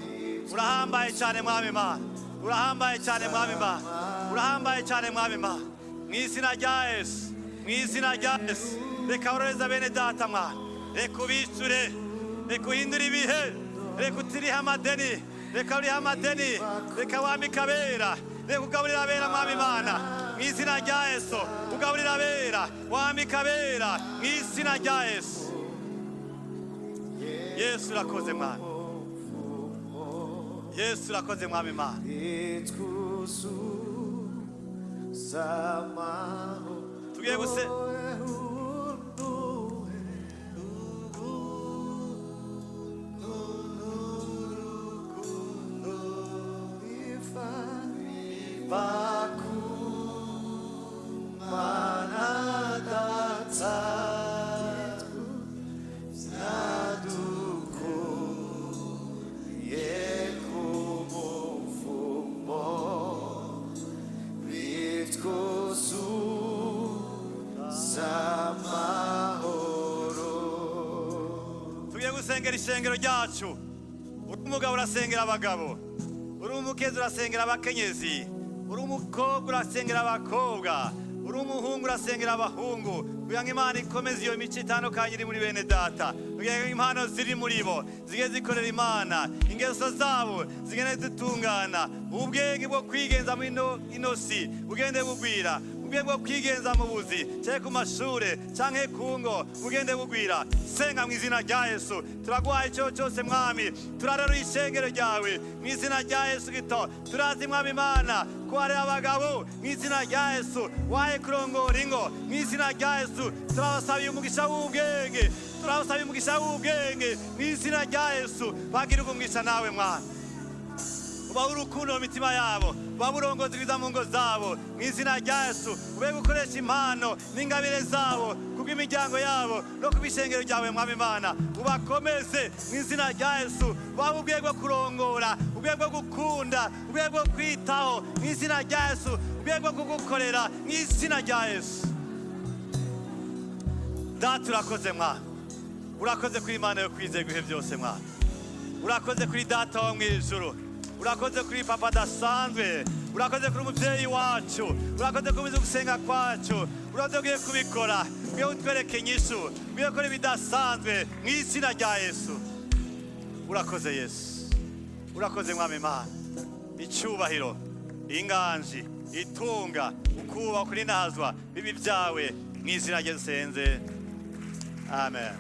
Urahambaye cyane, Mwami Mana. Urahambaye cyane, Mwami Mana. Urahambaye cyane, Mwami Mana. Mu izina rya Yesu, mu izina rya Yesu, reka worohereza bene data, Mwana. Reka ubishyure, reka uhindure ibihe, reka utirihe amadeni, reka urihe amadeni, reka wambike abera, reka ugaburire abera, Mwami Mana. Mu izina rya Yesu, ugaburire abera, wambike abera, mu izina rya Yesu. Yesu, urakoze, Mwana. Yesu, urakoze, Mwami Mana. Itwuzuza amahoro. Tugiye guse Mana Data, nadukuye ku muvumo, bitwuzuza amahoro. Tugiye gusengera ishengero ryacu. Uri umugabo, urasengera abagabo. Uri umukenyezi, urasengera abakenyezi. Uri umukobwa, urasengera abakobwa. Uri umuhungu, urasengera abahungu, kugira ngo Imana ikomeze iyo mico itandukanye iri muri bene data, kugira ngo impano ziri muri bo zige zikorera Imana, ingeso zabo zigende zitungana, ubwenge bwo kwigenza muri ino si bugende bugwira, ubwenge bwo kwigenza mu buzi cyangwa ku mashure cyangwa ku ngo bugende bugwira. Senga mu izina rya Yesu. Turaguhaye icyo cyose, Mwami. Turareruye ishengero ryawe mu izina rya Yesu gito. Turazi, Mwami Imana, ko hari abagabo, mu izina rya Yesu, waye kurongora ingo. Mu izina rya Yesu, turabasabiye umugisha w'ubwenge, turabasabiye umugisha w'ubwenge. Mu izina rya Yesu, bagira umugisha nawe, Mwana. Ubahe urukundo mu mitima yabo, ubahe uburongozi bwiza mu ngo zabo. Mu izina rya Yesu, ube gukoresha impano n'ingabire zabo kubw'imiryango yabo no ku bishengero ryawe, Mwami Imana. Ubakomeze mu izina rya Yesu. Ubahe ubwenge bwo kurongora, ubwenge bwo gukunda, ubwenge bwo kwitaho. Mu izina rya Yesu, ubwenge bwo kugukorera. Mu izina rya Yesu. Data, urakoze, Mwana. Urakoze kuri Imana yo kwizera ibihe byose, Mwana. Urakoze kuri Data wo mu ijuru. Urakoze kuri Papa adasanzwe. Urakoze kuri umubyeyi wacu. Urakoze kubiza gusenga kwacu. Urakoze ugiye kubikora, ugiye kutwereka inyishu, ugiye gukora ibidasanzwe mu izina rya Yesu. Urakoze, Yesu. Urakoze, Mwami Imana. Icyubahiro, inganji, itunga, ukuba kuri nazwa bibi byawe. Mu izina rye nsenze, amen.